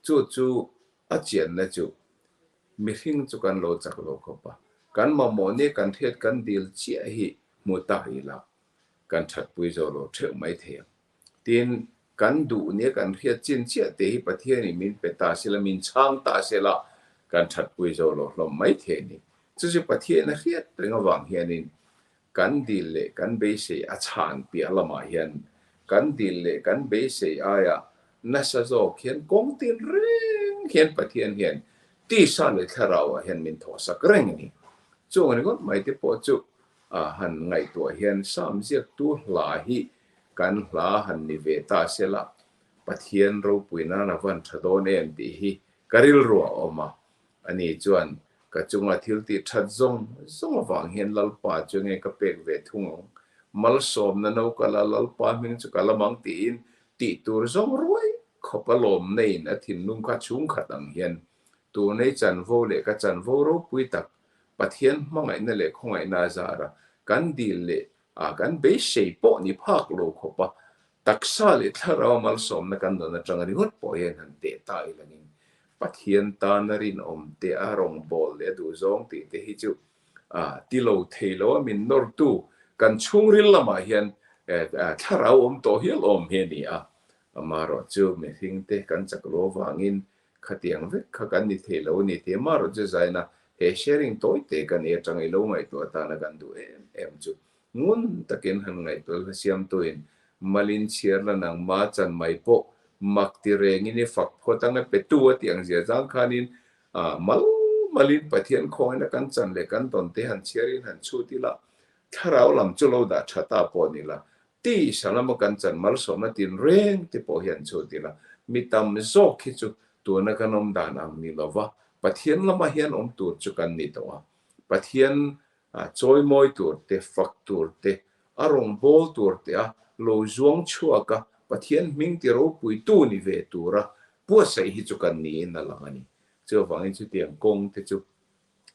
chu chu a chianna chu mihring chu kan lo chak lo khawp a, kan mamawh nia kan hriat kan dil chiah hi hmu ta ila kan thatpui zo lo theuh mai thei ang. Tin, Kan duh nia kan hriat chin chiah te hi Pathianin min pe ta sela, min chhang ta sela, kan thatpui zo lo hlawm mai thei a ni. Chu chu Pathian a hriat reng avang hianin kan dil leh kan beisei a chhan piah lamah hian kan dil leh kan beisei aia nasa zawk hian kawng tin reng hian Pathian hian tisa leh thlarauah hian min thawhsak reng a ni. Chung ringawt mai te pawh chu han ngaihtuah hian Sam ziaktu hla hi kan hla han ni ve ta sela Pathian ropui nan a van tha dawn em tih hi ka rilru a awm a. Ani chuan ka chunga thil tih that zawng zawng avang hian Lalpa chu nge ka pek ve thung ang, malsawmna no ka la Lalpa hming chu ka lam ang tiin tih tur zawng ruai khawp a lawmna in a thinlung kha chhungkhat ang hian tunei chanvo leh ka chanvo ropui tak Pathian hmangaihna leh khawngaihna a zar a, kan dil leh a kan beisei pawh ni phak lo khawp a, taksa leh thlarau malsawmna kan dawn atang ringawt pawh hian han teh ta ilangin Pathian tana rinawm te a rawngbâwl leh a duhzawng tih te hi chu a ti lo thei lo a, min nawrtu kan chhungril lamah hian thlarau awm tawh hial awm hi a ni a, amaherawh chu mihring te kan chak lo avangin Khatiang vek kha kan ni thei lo a ni tih amaherawh chu zaina he sharing tawi te ka ni atang i lo ngaihtuah atana kan duh em em chu ngun takin han ngaihtuah hla siamtuin malin chhiar la nangma chan mai pawh mak ti rengin i fak phawt anga petu a tih ang zia zang khanin mal malin Pathian khawngin a kan chan leh kan dawn te han chhiarin han chhut ila thlarau lam chu lo dah tha ta pawh ni la Tisa lama kan chan malsawmna tin reng te pawh hian chhut ila, mi tam zawk hi chu tuna kan awm dan ang ni lova, Pathian lama hian awm tur chu kan ni tawh a. Pathian chawimawi tur te, fak tur te, a rawngbâwl tur te a lo zuang chhuak a, Pathian hming ti ropuitu ni ve tura buatsaih hi chu kan niin a lang a ni. Chuvangin chutiang kawng te chu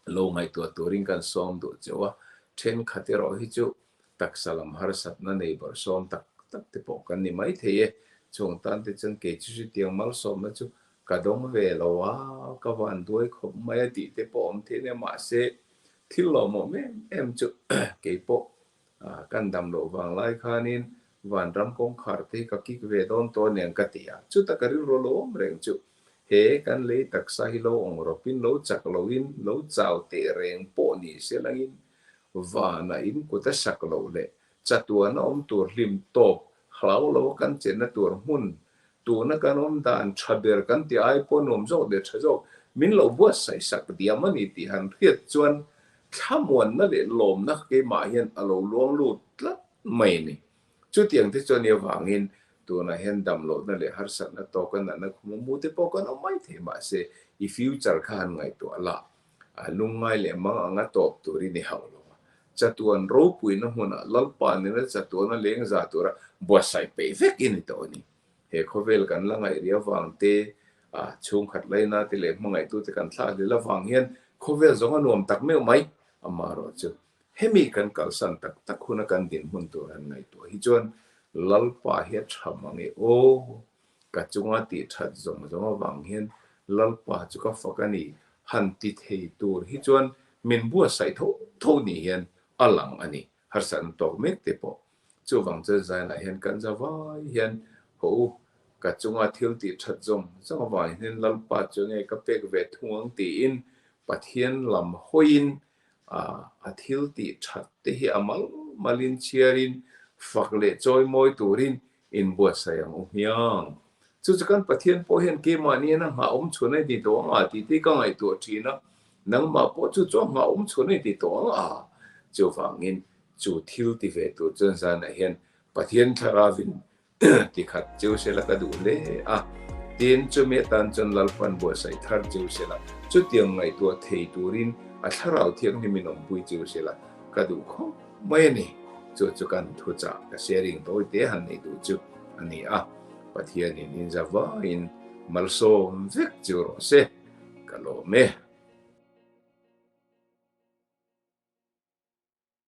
lo ngaihtuah turin kan sawm duh cheu a, thenkhat erawh hi chu taksa lam harsatna nei bawrh sawm tak tak te pawh kan ni mai thei e. Chung tan te chuan kei chu chutiang malsawmna chu ka dawng ve lo a, ka van duai khawp mai a tih te pawh awm thei nia, mahse thil lawmawm em em chu kei pawh Kan dam loh vang lai khanin vanram kawngkhar te hi ka kik ve dawn tawh aniang ka ti a, chuta ka rilru lo awm reng chu he kan lei taksa hi lo awng rawpin lo chak loin lo chau teh reng pawh ni se langin vanah in kut a sak loh leh chatuana awm tur hlim tawp hlau lo a kan chenna tur hmun Tuna kan awm dan tha ber kan ti ai pawh nuam zawk leh tha zawk min lo buatsaih sak diam a ni tih han hriat chuan thlamuanna leh lawmna keimah hian a lo luang lut tlat mai a ni. Chutiang te chuan i avangin tunah hian damlohna leh harsatna tawka natna khum a mu te pawh kan awm mai thei mahse i future kha han ngaihtuah la a lungngai leh mang anga tawp turin i hauh lo a. Chatuan ropuina hmunah Lalpa nena chatuana leng za tura buatsaih peih vek i ni tawh a ni. He khawvel kan la ngaih rih avang te, a chhungkhat laina te leh hmangaihtute kan thlah hlel avang hian khawvel zawng a nuam tak meuh mai. Amaherawhchu, hemi kan kalsan tak tak huna kan dinhmun tur han ngaihtuah hi chuan Lalpa hi a tha mang e aw! Ka chunga tih that zawng zawng avang hian Lalpa chu ka fak a ni, han ti thei tur hi chuan min buatsaih tho tho ni hian a lang a ni, harsatna tawk mek te pawh. Chuvang chuan Zainah hian kan za vai hian haw u, ka chunga thil tih that zawng zawng avang hian Lalpa chu nge ka pek ve thung ang tiin Pathian lam hawiin a thil tih that te hi a mal malin chhiarin fak leh chawimawi turin inbuatsaih ang u hmiang. Chu chu kan Pathian pawh hian keimahni hian a nghah awm chhun a ni ti tawh ang a tih te hi ka ngaihtuah thin a, nangmah pawh chu chu a nghah awm chhun a ni ti tawh ang a. Chuvangin chu thil ti ve tur chuan zanah hian Pathian Thlarauin Tikhat cheu sela ka duh hle a, tin chumi atan chuan Lalpan buatsaih thar cheu sela, chutiang ngaihtuah thei turin a Thlarau Thianghlimin awmpui cheu sela ka duh khawp mai a ni. Chu chu kan thuchah ka sharing tawi te han nei duh chu a ni a, Pathianin inzavaiin malsawm vek cheu rawh se, ka lawm e.